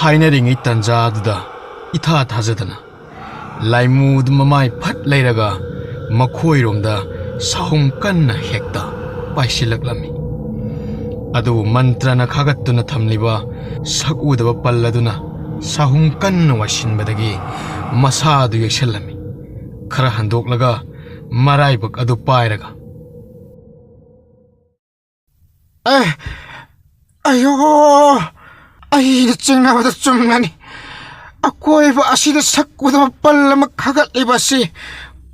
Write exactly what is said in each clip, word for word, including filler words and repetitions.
ꯍꯥꯏꯅꯔꯤꯉꯩ ꯇꯟꯖꯥꯗꯨꯗ ꯏꯊꯥ ꯊꯥꯖꯗꯅ ꯂꯥꯏꯃꯨꯗꯨ ꯃꯃꯥꯏ ꯐꯠ ꯂꯩꯔꯒ ꯃꯈꯣꯏꯔꯣꯝꯗ ꯁꯥꯍꯨꯝ ꯀꯟꯅ ꯍꯦꯛꯇ ꯄꯥꯏꯁꯤꯜꯂꯛꯂꯝꯃꯤ꯫ ꯑꯗꯨꯕꯨ ꯃꯟꯇ꯭ꯔꯅ ꯈꯥꯒꯠꯇꯨꯅ ꯊꯝꯂꯤꯕ ꯁꯛ ꯎꯗꯕ ꯄꯜ ꯑꯗꯨꯅ ꯁꯥꯍꯨꯝ ꯀꯟꯅ ꯋꯥꯏꯁꯤꯟꯕꯗꯒꯤ ꯃꯁꯥꯗꯨ ꯌꯩꯁꯜꯂꯝꯃꯤ꯫ ꯈꯔ ꯍꯟꯗꯣꯛꯂꯒ ꯃꯔꯥꯏꯕꯛ ꯑꯗꯨ ꯄꯥꯏꯔꯒ, "ꯑꯦ, ꯑꯌꯣ! ꯑꯩꯅ ꯆꯤꯡꯅꯕꯗ ꯆꯨꯝꯂꯅꯤ꯫ ꯑꯀꯣꯏꯕ ꯑꯁꯤꯗ ꯁꯛ ꯎꯗꯕ ꯄꯜ ꯑꯃ ꯈꯥꯒꯠꯂꯤꯕ ꯑꯁꯤ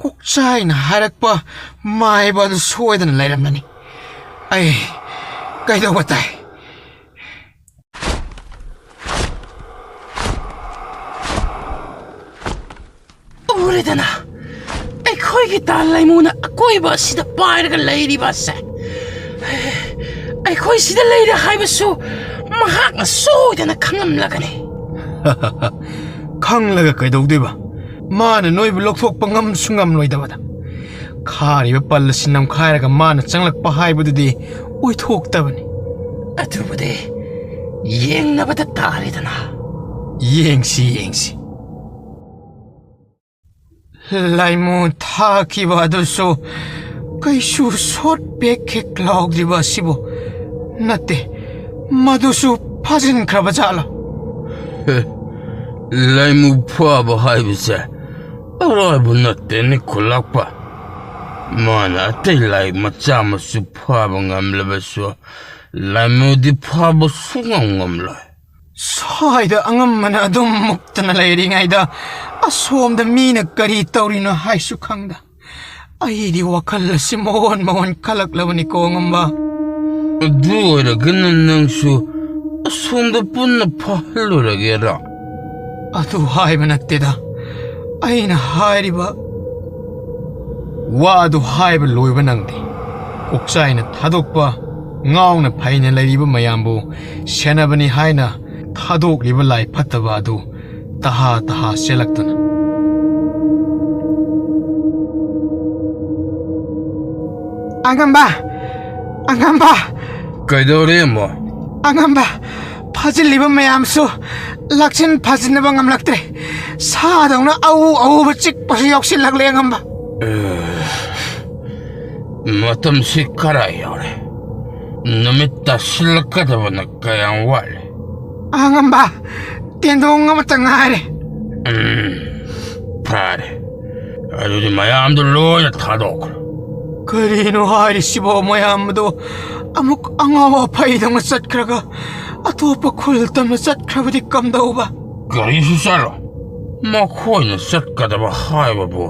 ꯀꯣꯛꯆꯥꯏꯅ ꯍꯥꯏꯔꯛꯄ ꯃꯥꯏꯕ ꯑꯗꯨ ꯁꯣꯏꯗꯅ ꯂꯩꯔꯝꯂꯅꯤ꯫ ꯑꯩ ꯀꯩꯗꯧꯕ ꯇꯥꯏ?" ꯎꯔꯦꯗꯅ, ꯑꯩꯈꯣꯏꯒꯤ ꯇꯥ ꯂꯩꯃꯨꯅ ꯑꯀꯣꯏꯕ ꯑꯁꯤꯗ ꯄꯥꯏꯔꯒ ꯂꯩꯔꯤꯕ ꯑꯁꯦ꯫ ꯑꯩꯈꯣꯏ ꯁꯤꯗ ꯂꯩꯔꯦ ꯍꯥꯏꯕꯁꯨ ꯃꯍꯥꯛꯅ ꯁꯣꯏꯗꯅ ꯈꯪꯂꯝꯂꯒꯅꯤ꯫ ꯈꯪꯂꯒ ꯀꯩꯗꯧꯗꯣꯏꯕ? ꯃꯥꯅ ꯅꯣꯏꯕꯨ ꯂꯧꯊꯣꯛꯄ ꯉꯝꯁꯨ ꯉꯝꯂꯣꯏꯗꯕꯗ꯫ ꯈꯥꯔꯤꯕ ꯄꯜ ꯑꯁꯤ ꯅꯝꯈꯥꯏꯔꯒ ꯃꯥꯅ ꯆꯪꯂꯛꯄ ꯍꯥꯏꯕꯗꯨꯗꯤ ꯑꯣꯏꯊꯣꯛꯇꯕꯅꯤ꯫ ꯑꯗꯨꯕꯨꯗꯤ ꯌꯦꯡꯅꯕꯗ ꯇꯥꯔꯦꯗꯅ꯫ ꯌꯦꯡꯁꯤ, ꯌꯦꯡꯁꯤ꯫ ꯂꯥꯏꯃꯨ ꯊꯥꯈꯤꯕ ꯑꯗꯨꯁꯨ ꯀꯩꯁꯨ ꯁꯣꯠ ꯄꯦꯛ ꯍꯦꯛ ꯂꯥꯎꯗ꯭ꯔꯤꯕ ꯑꯁꯤꯕꯨ ꯅꯠꯇꯦ, ꯃꯗꯨꯁꯨ ꯐꯥꯖꯤꯟꯈ꯭ꯔꯕ ꯖꯥꯠꯂꯣ? ꯍꯦ, ꯂꯥꯏꯃꯨ ꯐꯥꯕ ꯍꯥꯏꯕꯁꯦ ꯑꯔꯥꯏꯕ ꯅꯠꯇꯦꯅꯦ ꯈꯨꯂꯥꯛꯄ꯫ ꯃꯥꯅ ꯑꯇꯩ ꯂꯥꯏ ꯃꯆꯥ ꯃꯁꯨ ꯐꯥꯕ ꯉꯝꯂꯕꯁꯨ, ꯂꯥꯏꯃꯨꯗꯤ ꯐꯥꯕ ꯁꯨꯡꯉꯝ ꯉꯝꯂꯣꯏ꯫ ꯁ꯭ꯋꯥꯏꯗ ꯑꯉꯝꯕꯅ ꯑꯗꯨꯝ ꯃꯨꯛꯇꯅ ꯂꯩꯔꯤꯉꯩꯗ ꯑꯁꯣꯝꯗ ꯃꯤꯅ ꯀꯔꯤ ꯇꯧꯔꯤꯅꯣ ꯍꯥꯏꯁꯨ ꯈꯪꯗ, ꯑꯩꯗꯤ ꯋꯥꯈꯜ ꯑꯁꯤ ꯃꯑꯣꯟ ꯃꯑꯣꯟ ꯈꯜꯂꯛꯂꯕꯅꯤꯀꯣ, ꯑꯉꯝꯕ꯫ ꯑꯗꯨ ꯑꯣꯏꯔꯒꯅ ꯅꯪꯁꯨ ꯑꯁꯣꯝꯗ ꯄꯨꯟꯅ ꯐꯥꯍꯜꯂꯨꯔꯒꯦꯔꯣ? ꯑꯗꯨ ꯍꯥꯏꯕ ꯅꯠꯇꯦꯗ, ꯑꯩꯅ ꯍꯥꯏꯔꯤꯕ ꯋꯥ ꯑꯗꯨ ꯍꯥꯏꯕ ꯂꯣꯏꯕ ꯅꯪꯗꯦ꯫ ꯀꯣꯛꯆꯥꯏꯅ ꯊꯥꯗꯣꯛꯄ ꯉꯥꯎꯅ ꯐꯩꯅ ꯂꯩꯔꯤꯕ ꯃꯌꯥꯝꯕꯨ ꯁꯦꯟꯅꯕꯅꯤ ꯍꯥꯏꯅ ꯊꯥꯗꯣꯛꯂꯤꯕ ꯂꯥꯏ ꯐꯠꯇꯕ ꯑꯗꯨ ꯇꯍꯥ ꯇꯍꯥ ꯆꯦꯜꯂꯛꯇꯨꯅ, "ꯑꯉꯝꯕ! ꯑꯉꯝꯕ!" "ꯀꯩꯗꯧꯔꯦ, ꯑꯃꯣ?" "ꯑꯉꯝꯕ! ꯐꯥꯖꯤꯜꯂꯤꯕ ꯃꯌꯥꯝꯁꯨ ꯂꯥꯛꯁꯤꯟ ꯐꯥꯖꯤꯟꯅꯕ ꯉꯝꯂꯛꯇ꯭ꯔꯦ꯫ ꯁꯥꯗꯧꯅ ꯑꯎ ꯑꯎꯕ ꯆꯤꯛꯄꯁꯨ ꯌꯥꯎꯁꯤꯜꯂꯛꯂꯦ, ꯑꯉꯝꯕ꯫ ꯃꯇꯝꯁꯤ ꯈꯔ ꯌꯧꯔꯦ꯫ ꯅꯨꯃꯤꯠ ꯇꯥꯁꯤꯜꯂꯛꯀꯗꯕꯅ ꯀꯌꯥꯝ ꯋꯥꯠꯂꯤ? ꯑꯉꯝꯕ, ꯇꯦꯟꯗꯣꯡ ꯑꯃꯇ ꯉꯥꯏꯔꯦ꯫ ꯎꯝ, ꯐꯔꯦ꯫ ꯑꯗꯨꯗꯤ ꯃꯌꯥꯝꯗꯨ ꯂꯣꯏꯅ ꯊꯥꯗꯣꯛꯈ꯭ꯔꯣ꯫ ꯀꯔꯤꯅꯣ ꯍꯥꯏꯔꯤꯁꯤꯕꯣ? ꯃꯌꯥꯝ ꯑꯗꯣ ꯑꯃꯨꯛ ꯑꯉꯥꯎ ꯑꯐꯩꯗꯧꯅ ꯆꯠꯈ꯭ꯔꯒ ꯑꯇꯣꯞꯄ ꯈꯨꯜ ꯇꯝꯅ ꯆꯠꯈ꯭ꯔꯕꯗꯤ ꯀꯝꯗꯧꯕ? ꯀꯔꯤꯁꯨ ꯆꯠꯂꯣ꯫ ꯃꯈꯣꯏꯅ ꯆꯠꯀꯗꯕ ꯍꯥꯏꯕꯕꯨ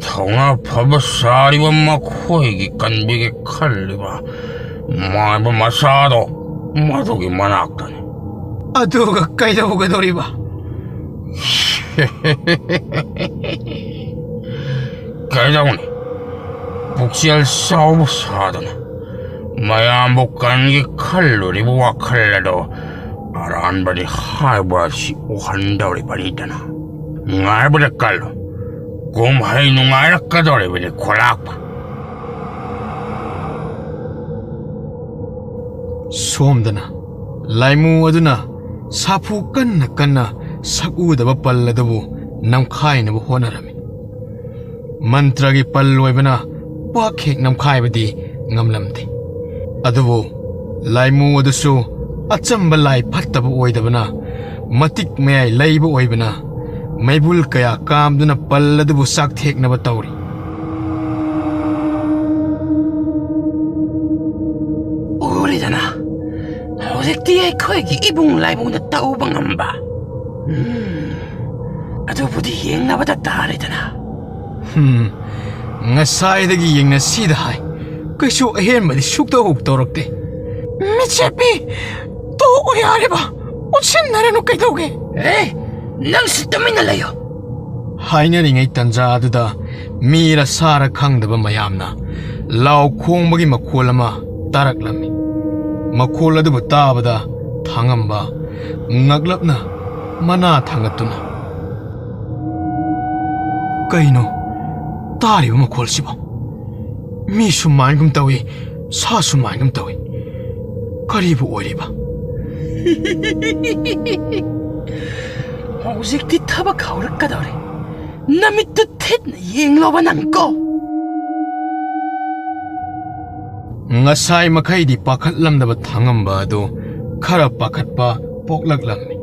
ꯊꯧꯅꯥ ꯐꯕ ꯁꯥꯔꯤꯕ ꯃꯈꯣꯏꯒꯤ ꯀꯟꯕꯤꯒꯦ ꯈꯜꯂꯤꯕ ꯃꯥꯏꯕ ꯃꯆꯥꯗꯣ ꯃꯗꯨꯒꯤ ꯃꯅꯥꯛꯇꯅꯤ꯫ ꯑꯗꯨꯒ ꯀꯩꯗꯧꯒꯗꯧꯔꯤꯕ? ꯀꯩꯗꯧꯅꯤ? ꯄꯨꯛꯆꯦꯜ ꯆꯥꯎꯕ ꯁꯥꯗꯅ ꯃꯌꯥꯝꯕꯨ ꯀꯟꯒꯦ ꯈꯜꯂꯨꯔꯤꯕ ꯋꯥꯈꯜ ꯑꯗꯣ ꯑꯔꯥꯟꯕꯅꯤ ꯍꯥꯏꯕ ꯑꯁꯤ ꯎꯍꯟꯗꯧꯔꯤꯕꯅꯤꯗꯅ꯫ ꯉꯥꯏꯕꯗ ꯀꯜꯂꯨ, ꯀꯨꯝꯍꯩ ꯅꯨꯡꯉꯥꯏꯔꯛꯀꯗꯧꯔꯤꯕꯅꯤ ꯈꯣꯂꯥꯛꯄ꯫ ꯁꯣꯝꯗꯅ ꯂꯥꯏꯃꯨ ꯑꯗꯨꯅ ꯁꯥꯐꯨ ꯀꯟꯅ ꯀꯟꯅ ꯁꯛꯎꯗꯕ ꯄꯜ ꯑꯗꯨꯕꯨ ꯅꯝꯈꯥꯏꯅꯕ ꯍꯣꯠꯅꯔꯝꯃꯤ꯫ ꯃꯟꯇ꯭ꯔꯒꯤ ꯄꯜ ꯑꯣꯏꯕꯅ ꯄꯥꯛ ꯍꯦꯛ ꯅꯝꯈꯥꯏꯕꯗꯤ ꯉꯝꯂꯝꯗꯦ꯫ ꯑꯗꯨꯕꯨ ꯂꯥꯏꯃꯨ ꯑꯗꯨꯁꯨ ꯑꯆꯝꯕ ꯂꯥꯏ ꯐꯠꯇꯕ ꯑꯣꯏꯗꯕꯅ, ꯃꯇꯤꯛ ꯃꯌꯥꯏ ꯂꯩꯕ ꯑꯣꯏꯕꯅ, ꯃꯩꯕꯨꯜ ꯀꯌꯥ ꯀꯥꯝꯗꯨꯅ ꯄꯜ ꯑꯗꯨꯕꯨ ꯆꯥꯛꯊꯦꯛꯅꯕ ꯇꯧꯔꯤ꯫ ꯎꯔꯤꯗꯅ, ꯍꯧꯖꯤꯛꯇꯤ ꯑꯩꯈꯣꯏꯒꯤ ꯏꯕꯨꯡ ꯂꯥꯏꯕꯨꯡꯗ ꯇꯧꯕ ꯉꯝꯕ꯫ ꯎꯝ, ꯑꯗꯨꯕꯨꯗꯤ ꯌꯦꯡꯅꯕꯗ ꯇꯥꯔꯦꯗꯅ꯫ ꯍꯝ, ꯉꯁꯥꯏꯗꯒꯤ ꯌꯦꯡꯅꯁꯤꯗ ꯍꯥꯏ꯫ ꯀꯩꯁꯨ ꯑꯍꯦꯟꯕꯗꯤ ꯁꯨꯛꯇꯧ ꯇꯧꯔꯛꯇꯦ꯫ ꯃꯤꯠꯁꯦꯞꯄꯤ, ꯇꯣꯛꯑꯣ ꯌꯥꯔꯦꯕ꯫ ꯑꯣꯟꯁꯤꯟꯅꯔꯅꯨ ꯀꯩꯗꯧꯒꯦ? ꯑꯦ, ꯅꯪꯁꯨ ꯇꯨꯃꯤꯟꯅ ꯂꯩꯌꯣ꯫ ꯍꯥꯏꯅꯔꯤꯉꯩ ꯇꯟꯖꯥ ꯑꯗꯨꯗ ꯃꯤꯔ ꯁꯥꯔ ꯈꯪꯗꯕ ꯃꯌꯥꯝꯅ ꯂꯥꯎ ꯈꯣꯡꯕꯒꯤ ꯃꯈꯣꯜ ꯑꯃ ꯇꯥꯔꯛꯂꯝꯃꯤ꯫ ꯃꯈꯣꯜ ꯑꯗꯨꯕꯨ ꯇꯥꯕꯗ ꯊꯥꯡꯉꯝꯕ ꯉꯛꯂꯞꯅ ꯃꯅꯥ ꯊꯥꯡꯒꯠꯇꯨꯅ, "ꯀꯩꯅꯣ ꯇꯥꯔꯤꯕ ꯃꯈꯣꯜꯁꯤꯕꯣ? ꯃꯤꯁꯨ ꯃꯥꯟꯒꯨꯝ ꯇꯧꯏ, ꯁꯥꯁꯨ ꯃꯥꯟꯒꯨꯝ ꯇꯧꯏ꯫ ꯀꯔꯤꯕꯨ ꯑꯣꯏꯔꯤꯕ?" ꯍꯧꯖꯤꯛꯇꯤ ꯊꯕꯛ ꯍꯧꯔꯛꯀꯗꯧꯔꯦ꯫ ꯅꯃꯤꯠꯇꯨ ꯊꯤꯠꯅ ꯌꯦꯡꯂꯣꯕ ꯅꯪꯀꯣ꯫ ꯉꯁꯥꯏ ꯃꯈꯩꯗꯤ ꯄꯥꯈꯠꯂꯝꯗꯕ ꯊꯥꯡꯉꯝꯕ ꯑꯗꯨ ꯈꯔ ꯄꯥꯈꯠꯄ ꯄꯣꯛꯂꯛꯂꯝꯃꯤ꯫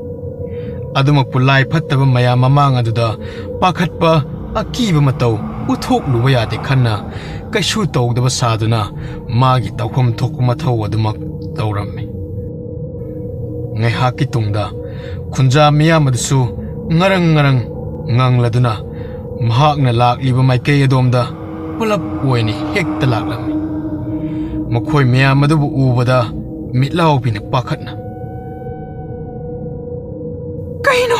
ꯑꯗꯨꯃꯛꯄꯨ ꯂꯥꯏ ꯐꯠꯇꯕ ꯃꯌꯥꯝ ꯃꯃꯥꯡ ꯑꯗꯨꯗ ꯄꯥꯈꯠꯄ, ꯑꯀꯤꯕ ꯃꯇꯧ ꯎꯠꯊꯣꯛꯂꯨꯕ ꯌꯥꯗꯦ ꯈꯟꯅ ꯀꯩꯁꯨ ꯇꯧꯗꯕ ꯁꯥꯗꯨꯅ ꯃꯥꯒꯤ ꯇꯧꯐꯝ ꯊꯣꯛꯄ ꯃꯊꯧ ꯑꯗꯨꯃꯛ ꯇꯧꯔꯝꯃꯤ꯫ ꯉꯥꯏꯍꯥꯛꯀꯤ ꯇꯨꯡꯗ ꯈꯨꯟꯖꯥ ꯃꯤꯌꯥꯝ ꯑꯗꯨꯁꯨ ꯉꯔꯪ ꯉꯔꯪ ꯉꯪꯂꯗꯨꯅ ꯃꯍꯥꯛꯅ ꯂꯥꯛꯂꯤꯕ ꯃꯥꯏꯀꯩ ꯑꯗꯣꯝꯗ ꯄꯨꯂꯞ ꯑꯣꯏꯅ ꯍꯦꯛꯇ ꯂꯥꯛꯂꯝꯃꯤ꯫ ꯃꯈꯣꯏ ꯃꯌꯥꯝ ꯑꯗꯨꯕꯨ ꯎꯕꯗ ꯃꯤꯠꯂꯥꯎꯕꯤꯅ ꯄꯥꯈꯠꯅ, "ꯀꯩꯅꯣ?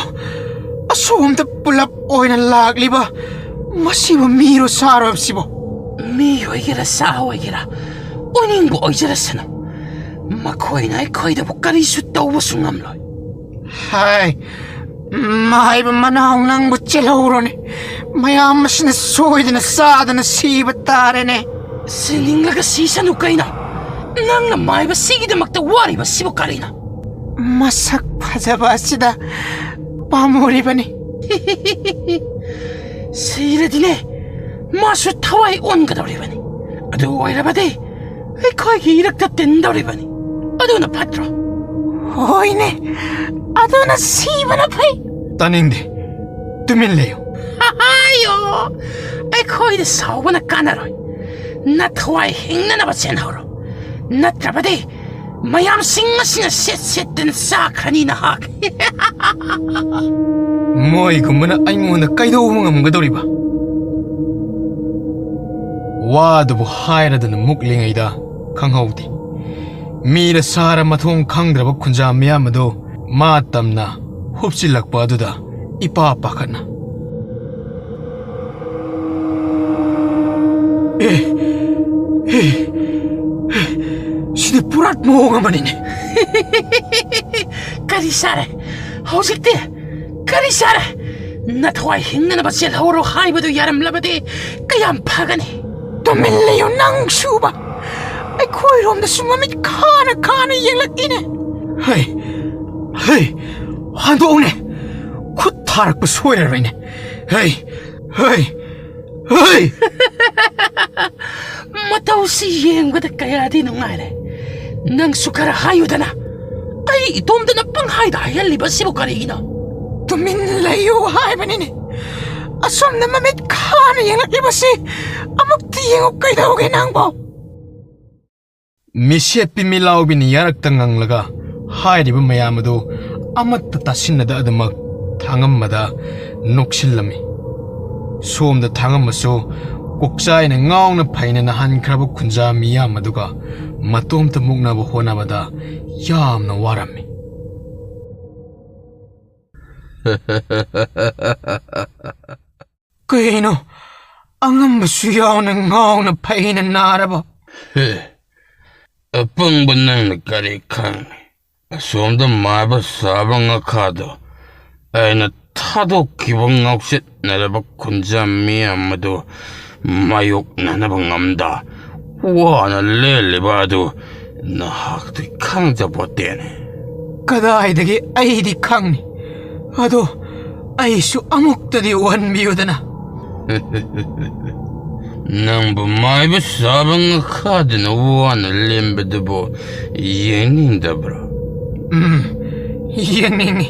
ꯑꯁꯣꯝꯗ ꯄꯨꯂꯞ ꯑꯣꯏꯅ ꯂꯥꯛꯂꯤꯕ ꯃꯁꯤꯕꯨ ꯃꯤꯔꯣ ꯁꯥꯔꯣ ꯍꯥꯏꯕꯁꯤꯕꯣ?" "ꯃꯤ ꯑꯣꯏꯒꯦꯔꯥ ꯁꯥ ꯑꯣꯏꯒꯦꯔꯥ, ꯑꯣꯏꯅꯤꯡꯕ ꯑꯣꯏꯖꯔꯁꯅꯨ, ꯃꯈꯣꯏꯅ ꯑꯩꯈꯣꯏꯗꯕꯨ ꯀꯔꯤꯁꯨ ꯇꯧꯕꯁꯨ ꯉꯝꯂꯣꯏ꯫" "ꯍꯥꯏ, ꯃꯥꯏꯕ ꯃꯅꯥꯎ, ꯅꯪꯕꯨ ꯆꯦꯜꯍꯧꯔꯣꯅꯦ꯫ ꯃꯌꯥꯝ ꯑꯁꯤꯅ ꯁꯣꯏꯗꯅ ꯆꯥꯗꯅ ꯁꯤꯕ ꯇꯥꯔꯦꯅꯦ꯫" "ꯁꯤꯅꯤꯡꯂꯒ ꯁꯤꯁꯅꯨ ꯀꯩꯅꯣ? ꯅꯪꯅ ꯃꯥꯏꯕꯁꯤꯒꯤꯗꯃꯛꯇ ꯋꯥꯔꯤꯕꯁꯤꯕꯨ ꯀꯔꯤꯅꯣ?" "ꯃꯁꯛ ꯐꯖꯕ ꯑꯁꯤꯗ ꯄꯥꯝꯃꯨꯔꯤꯕꯅꯤ꯫" "ꯁꯤꯔꯗꯤꯅꯦ, ꯃꯥꯁꯨ ꯊꯋꯥꯏ ꯑꯣꯟꯒꯗꯧꯔꯤꯕꯅꯤ꯫ ꯑꯗꯨ ꯑꯣꯏꯔꯕꯗꯤ ꯑꯩꯈꯣꯏꯒꯤ ꯏꯔꯛꯇ ꯇꯤꯟꯗꯧꯔꯤꯕꯅꯤ꯫ ꯑꯗꯨꯅ ꯐꯠꯇ꯭ꯔꯣ?" "ꯍꯣꯏꯅꯦ, ꯑꯗꯨꯅ ꯁꯤꯕꯅ ꯐꯩ꯫" "ꯇꯥꯅꯤꯡꯗꯦ, ꯇꯨꯃꯤꯟ ꯂꯩꯌꯨ꯫" "ꯍꯥꯏꯌꯣ, ꯑꯩꯈꯣꯏꯗ ꯁꯥꯎꯕꯅ ꯀꯥꯟꯅꯔꯣꯏ꯫ ꯅꯊꯋꯥꯏ ꯍꯤꯡꯅꯅꯕ ꯆꯦꯟꯍꯧꯔꯣ, ꯅꯠꯇ꯭ꯔꯕꯗꯤ ꯃꯌꯥꯝꯁꯤꯡ ꯑꯁꯤꯅ ꯁꯦꯠ ꯁꯦꯠꯇꯅ ꯆꯥꯈ꯭ꯔꯅꯤ ꯅꯍꯥꯛ꯫" "ꯃꯣꯏꯒꯨꯝꯕꯅ ꯑꯩꯉꯣꯟꯗ ꯀꯩꯗꯧꯕ ꯉꯝꯒꯗꯧꯔꯤꯕ?" ꯋꯥꯗꯨꯕꯨ ꯍꯥꯏꯔꯗꯅ ꯃꯨꯛꯂꯤꯉꯩꯗ ꯈꯪꯍꯧꯗꯦ꯫ ꯃꯤꯔ ꯁꯥꯔ ꯃꯊꯣꯡ ꯈꯪꯗ꯭ꯔꯕ ꯈꯨꯟꯖꯥ ꯃꯤꯌꯥꯝ ꯑꯗꯨ ꯃꯥ ꯇꯝꯅ ꯍꯨꯞꯆꯤꯜꯂꯛꯄ ꯑꯗꯨꯗ ꯏꯄꯥ ꯄꯥꯈꯠꯅ, "ꯑꯦ, ꯑꯦ, ꯑꯦ, ꯁꯤꯗꯤ ꯄꯨꯔꯥ ꯃꯑꯣꯡ ꯑꯃꯅꯤꯅꯦ꯫" "ꯀꯔꯤ ꯆꯥꯔꯦ ꯍꯧꯖꯤꯛꯇꯤ? ꯀꯔꯤ ꯆꯥꯔꯦ? ꯅꯊꯋꯥꯏ ꯍꯤꯡꯅꯅꯕ ꯆꯦꯜꯍꯧꯔꯣ ꯍꯥꯏꯕꯗꯨ ꯌꯥꯔꯝꯂꯕꯗꯤ ꯀꯌꯥꯝ ꯐꯒꯅꯤ꯫" "ꯇꯨꯃꯤꯟ ꯂꯩꯌꯨ ꯅꯪꯁꯨꯕ꯫ ꯑꯩꯈꯣꯏꯔꯣꯝꯗꯁꯨ ꯃꯃꯤꯠ ꯈꯥꯅ ꯈꯥꯅ ꯌꯦꯡꯂꯛꯏꯅꯦ꯫" "ꯍꯩ, ꯍꯦ, ꯍꯟꯗꯣꯛꯎꯅꯦ꯫ ꯈꯨꯠ ꯊꯥꯔꯛꯄ ꯁꯣꯏꯔꯔꯣꯏꯅꯦ꯫ ꯍꯦ, ꯍꯦ, ꯍꯦ꯫ ꯃꯇꯧꯁꯤ ꯌꯦꯡꯕꯗ ꯀꯌꯥꯗꯤ ꯅꯨꯡꯉꯥꯏꯔꯦ꯫ ꯅꯪꯁꯨ ꯈꯔ ꯍꯥꯏꯌꯨꯗꯅ꯫ ꯑꯩ ꯏꯇꯣꯝꯇꯅ ꯄꯪꯍꯥꯏꯗ ꯍꯥꯏꯍꯜꯂꯤꯕ ꯑꯁꯤꯕꯨ ꯀꯔꯤꯒꯤꯅꯣ? ꯇꯨꯃꯤꯟ ꯂꯩꯌꯨ ꯍꯥꯏꯕꯅꯤꯅꯦ꯫ ꯑꯁꯣꯝꯗ ꯃꯃꯤꯠ ꯈꯥꯅ ꯌꯦꯡꯂꯛꯂꯤꯕꯁꯤ ꯑꯃꯨꯛꯇ ꯌꯦꯡꯉꯨ꯫ ꯀꯩꯗꯧꯒꯦ ꯅꯪꯕꯣ? ꯃꯤꯁꯦꯠꯄꯤ ꯃꯤꯂꯥꯎꯕꯤꯅ ꯌꯥꯔꯛꯇ ꯉꯪꯂꯒ ꯍꯥꯏꯔꯤꯕ ꯃꯌꯥꯝ ꯑꯗꯨ ꯑꯃꯠꯇ ꯇꯥꯁꯤꯟꯅꯗ ꯑꯗꯨꯃꯛ ꯊꯥꯡꯉꯝꯕꯗ ꯅꯣꯛꯁꯤꯜꯂꯝꯃꯤ꯫ ꯁꯣꯝꯗ ꯊꯥꯡꯉꯝꯕꯁꯨ ꯀꯣꯛꯆꯥꯏꯅ ꯉꯥꯎꯅ ꯐꯩꯅ ꯅꯥꯍꯟꯈ꯭ꯔꯕ ꯈꯨꯟꯖꯥ ꯃꯤꯌꯥꯝ ꯑꯗꯨꯒ ꯃꯇꯣꯝꯇ ꯃꯨꯛꯅꯕ ꯍꯣꯠꯅꯕꯗ ꯌꯥꯝꯅ ꯋꯥꯔꯝꯃꯤ꯫ ꯀꯩꯅꯣ? ꯑꯉꯝꯕꯁꯨ ꯌꯥꯎꯅ ꯉꯥꯎꯅ ꯐꯩꯅ ꯅꯥꯔꯕ? ꯍꯦ, ꯑꯄꯪꯕ ꯅꯪꯅ ꯀꯔꯤ ꯈꯪꯅꯤ? ꯑꯁꯣꯝꯗ ꯃꯥꯏꯕ ꯁꯥꯕ ꯉꯈꯥꯗꯣ ꯑꯩꯅ ꯊꯥꯗꯣꯛꯈꯤꯕ ꯉꯥꯎꯆꯠꯅꯔꯕ ꯈꯨꯟꯖꯥ ꯃꯤꯌꯥꯝ ꯑꯗꯨ ꯃꯥꯌꯣꯛꯅꯅꯕ ꯉꯝꯗ ꯋꯥꯅ ꯂꯦꯜꯂꯤꯕ ꯑꯗꯨ ꯅꯍꯥꯛꯇꯤ ꯈꯪꯖꯄꯣꯠꯇꯦꯅꯦ꯫ ꯀꯗꯥꯏꯗꯒꯤ ꯑꯩꯗꯤ ꯈꯪꯅꯤ? ꯑꯗꯣ ꯑꯩꯁꯨ ꯑꯃꯨꯛꯇꯗꯤ ꯎꯍꯟꯕꯤꯌꯨꯗꯅ꯫ ꯅꯪꯕꯨ ꯃꯥꯏꯕ ꯁꯥꯕ ꯉꯈꯥꯗꯨꯅ ꯋꯥꯅ ꯂꯦꯟꯕꯗꯨꯕꯨ ꯌꯦꯡꯅꯤꯡꯗꯕ꯭ꯔꯣ? ꯎꯝ, ꯌꯦꯡꯅꯤꯡꯉꯤ꯫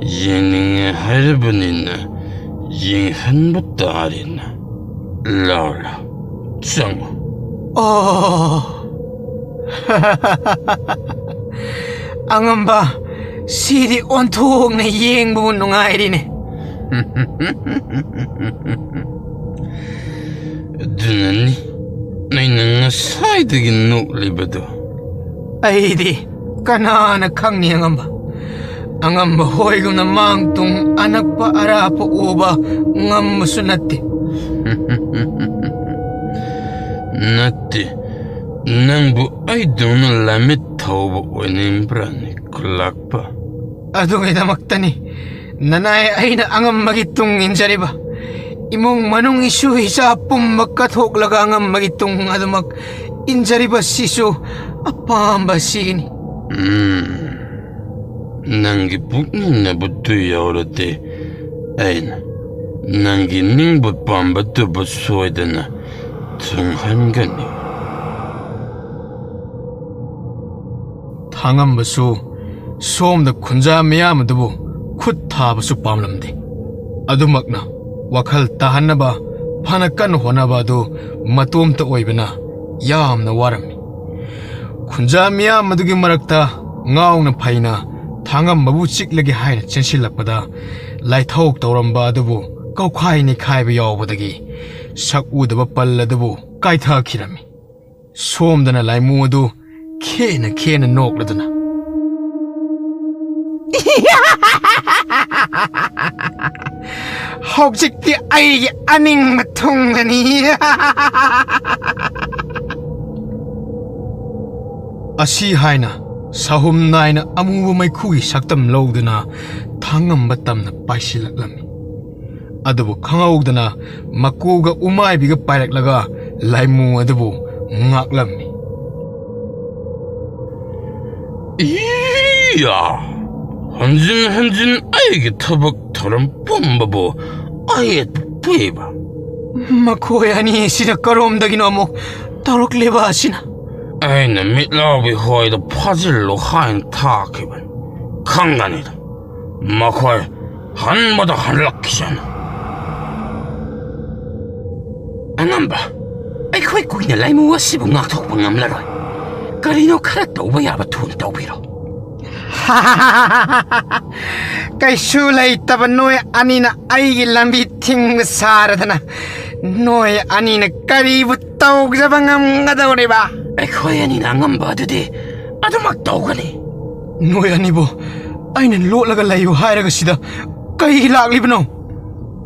ꯌꯦꯡꯅꯤꯡꯉꯦ ꯍꯥꯏꯔꯕꯅꯤꯅ ꯌꯦꯡꯍꯟꯕ ꯇꯥꯔꯦꯅ꯫ ꯂꯥꯎ, ꯂꯥꯎ, ꯆꯪꯉꯣ꯫ ꯑꯣ꯫ ꯑꯉꯝꯕ, ꯁꯤꯗꯤ ꯑꯣꯟꯊꯣꯛꯅ ꯌꯦꯡꯕꯕꯨ ꯅꯨꯡꯉꯥꯏꯔꯤꯅꯦ꯫ ꯑꯗꯨꯅꯅꯤ ꯑꯩꯅ ꯉꯁꯥꯏꯗꯒꯤ ꯅꯣꯛꯂꯤꯕꯗꯣ꯫ ꯑꯩꯗꯤ ꯀꯅꯥꯅ ꯈꯪꯅꯤ ꯑꯉꯝꯕ? ꯑꯉꯝꯕ ꯍꯣꯏꯒꯨꯝꯅ ꯃꯥꯡ ꯇꯨꯡ ꯑꯅꯛꯄ ꯑꯔꯥꯞꯄ ꯎꯕ ꯉꯝꯕꯁꯨ ꯅꯠꯇꯦ꯫ ꯅꯠꯇꯦ, ꯅꯪꯕꯨ ꯑꯩꯗꯧꯅ ꯂꯥꯃꯤꯠ ꯊꯧꯕ ꯑꯣꯏꯅꯤꯡꯕ꯭ꯔꯥꯅꯦ, ꯈꯨꯂꯥꯛꯄ? ꯑꯗꯨꯒꯤꯗꯃꯛꯇꯅꯤ ꯅꯅꯥꯏ ꯑꯩꯅ ꯑꯉꯝꯕꯒꯤ ꯇꯨꯡ ꯏꯟꯖꯔꯤꯕ꯫ ꯏꯃꯨꯡ ꯃꯅꯨꯡ ꯏꯁꯨ ꯏꯆꯥ ꯄꯨꯝꯕ ꯀꯠꯊꯣꯛꯂꯒ ꯑꯉꯝꯕꯒꯤ ꯇꯨꯡ ꯑꯗꯨꯃꯛ ꯏꯟꯖꯔꯤꯕ ꯁꯤꯁꯨ ꯑꯄꯥꯝꯕ ꯑꯁꯤꯒꯤꯅꯤ꯫ ꯎꯝ, ꯅꯪꯒꯤ ꯄꯨꯛꯅꯤꯡꯅꯕꯨ ꯇꯨ ꯌꯧꯔꯗꯤ, ꯑꯩꯅ ꯅꯪꯒꯤ ꯅꯤꯡꯕ ꯄꯥꯝꯕꯗꯨꯕꯨ ꯁꯣꯏꯗꯅ ꯊꯨꯡꯍꯟꯒꯅꯤ꯫ ꯊꯥꯡꯉꯝꯕꯁꯨ ꯁꯣꯝꯗ ꯈꯨꯟꯖꯥ ꯃꯤꯌꯥꯝ ꯑꯗꯨꯕꯨ ꯈꯨꯠ ꯊꯥꯕꯁꯨ ꯄꯥꯝꯂꯝꯗꯦ꯫ ꯑꯗꯨꯃꯛꯅ ꯋꯥꯈꯜ ꯇꯥꯍꯟꯅꯕ ꯐꯅ ꯀꯟꯅ ꯍꯣꯠꯅꯕ ꯑꯗꯨ ꯃꯇꯣꯝꯇ ꯑꯣꯏꯕꯅ ꯌꯥꯝꯅ ꯋꯥꯔꯝꯃꯤ꯫ ꯈꯨꯟꯖꯥ ꯃꯤꯌꯥꯝ ꯑꯗꯨꯒꯤ ꯃꯔꯛꯇ ꯉꯥꯎꯅ ꯐꯩꯅ ꯊꯥꯡꯉꯝꯕꯕꯨ ꯆꯤꯛꯂꯒꯦ ꯍꯥꯏꯅ ꯆꯦꯟꯁꯤꯜꯂꯛꯄꯗ, ꯂꯥꯏꯊꯧ ꯇꯧꯔꯝꯕ ꯑꯗꯨꯕꯨ ꯀꯧꯈꯥꯏ ꯅꯤꯈꯥꯏꯕ ꯌꯥꯎꯕꯗꯒꯤ ꯁꯛ ꯎꯗꯕ ꯄꯜ ꯑꯗꯨꯕꯨ ꯀꯥꯏꯊꯈꯤꯔꯝꯃꯤ꯫ ꯁꯣꯝꯗꯅ ꯂꯥꯏꯃꯨ ꯑꯗꯨ ꯈꯦꯅ ꯈꯦꯅ ꯅꯣꯛꯂꯗꯨꯅ, "ꯍꯧꯖꯤꯛꯇꯤ ꯑꯩꯒꯤ ꯑꯅꯤꯡꯕ ꯊꯨꯡꯂꯅꯤ!" ꯑꯁꯤ ꯍꯥꯏꯅ ꯁꯍꯨꯝ ꯅꯥꯏꯅ ꯑꯃꯨꯕ ꯃꯩꯈꯨꯒꯤ ꯁꯛꯇꯝ ꯂꯧꯗꯨꯅ ꯊꯥꯡꯉꯝꯕ ꯇꯝꯅ ꯄꯥꯏꯁꯤꯜꯂꯛꯂꯝꯃꯤ꯫ ꯑꯗꯨꯕꯨ ꯈꯪꯍꯧꯗꯅ ꯃꯀꯣꯛꯒ ꯎꯃꯥꯏꯕꯤꯒ ꯄꯥꯏꯔꯛꯂꯒ ꯂꯥꯏꯃꯨ ꯑꯗꯨꯕꯨ ꯉꯥꯛꯂꯝꯃꯤ꯫ "ꯏꯌꯥ! ꯍꯟꯖꯤꯟ ꯍꯟꯖꯤꯟ ꯑꯩꯒꯤ ꯊꯕꯛ ꯊꯧꯔꯝ ꯄꯨꯝꯕꯕꯨ ꯑꯌꯦꯠꯄ ꯄꯤꯕ꯫ ꯃꯈꯣꯏ ꯑꯅꯤ ꯑꯁꯤꯅ ꯀꯔꯣꯝꯗꯒꯤꯅꯣ ꯑꯃꯨꯛ ꯇꯧꯔꯛꯂꯤꯕ ꯑꯁꯤꯅ?" "ꯑꯩꯅ ꯃꯤꯠꯂꯥꯎꯕꯤ ꯍꯣꯏꯗ ꯐꯥꯖꯤꯜꯂꯨ ꯍꯥꯏꯅ ꯊꯥꯈꯤꯕꯅꯤ꯫ ꯈꯪꯒꯅꯤꯗ, ꯃꯈꯣꯏ ꯍꯟꯕꯗ ꯍꯜꯂꯛꯈꯤꯁꯅꯨ꯫" "ꯑꯉꯝꯕ, ꯑꯩꯈꯣꯏ ꯀꯨꯏꯅ ꯂꯥꯏꯃꯨ ꯑꯁꯤꯕꯨ ꯉꯥꯛꯊꯣꯛꯄ ꯉꯝꯂꯔꯣꯏ꯫ ꯀꯔꯤꯅꯣ ꯈꯔ ꯇꯧꯕ ꯌꯥꯕ ꯊꯨꯅ ꯇꯧꯕꯤꯔꯣ꯫" "ꯀꯩꯁꯨ ꯂꯩꯇꯕ ꯅꯣꯏ ꯑꯅꯤꯅ ꯑꯩꯒꯤ ꯂꯝꯕꯤ ꯊꯤꯡꯕ ꯁꯥꯔꯗꯅ ꯅꯣꯏ ꯑꯅꯤꯅ ꯀꯔꯤꯕꯨ ꯇꯧꯖꯕ ꯉꯝꯒꯗꯧꯔꯤꯕ?" "ꯑꯩꯈꯣꯏ ꯑꯅꯤꯅ ꯑꯉꯝꯕ ꯑꯗꯨꯗꯤ ꯑꯗꯨꯃꯛ ꯇꯧꯒꯅꯤ꯫" "ꯅꯣꯏ ꯑꯅꯤꯕꯨ ꯑꯩꯅ ꯂꯣꯠꯂꯒ ꯂꯩꯌꯨ ꯍꯥꯏꯔꯒ ꯁꯤꯗ ꯀꯩꯒꯤ ꯂꯥꯛꯂꯤꯕꯅꯣ?"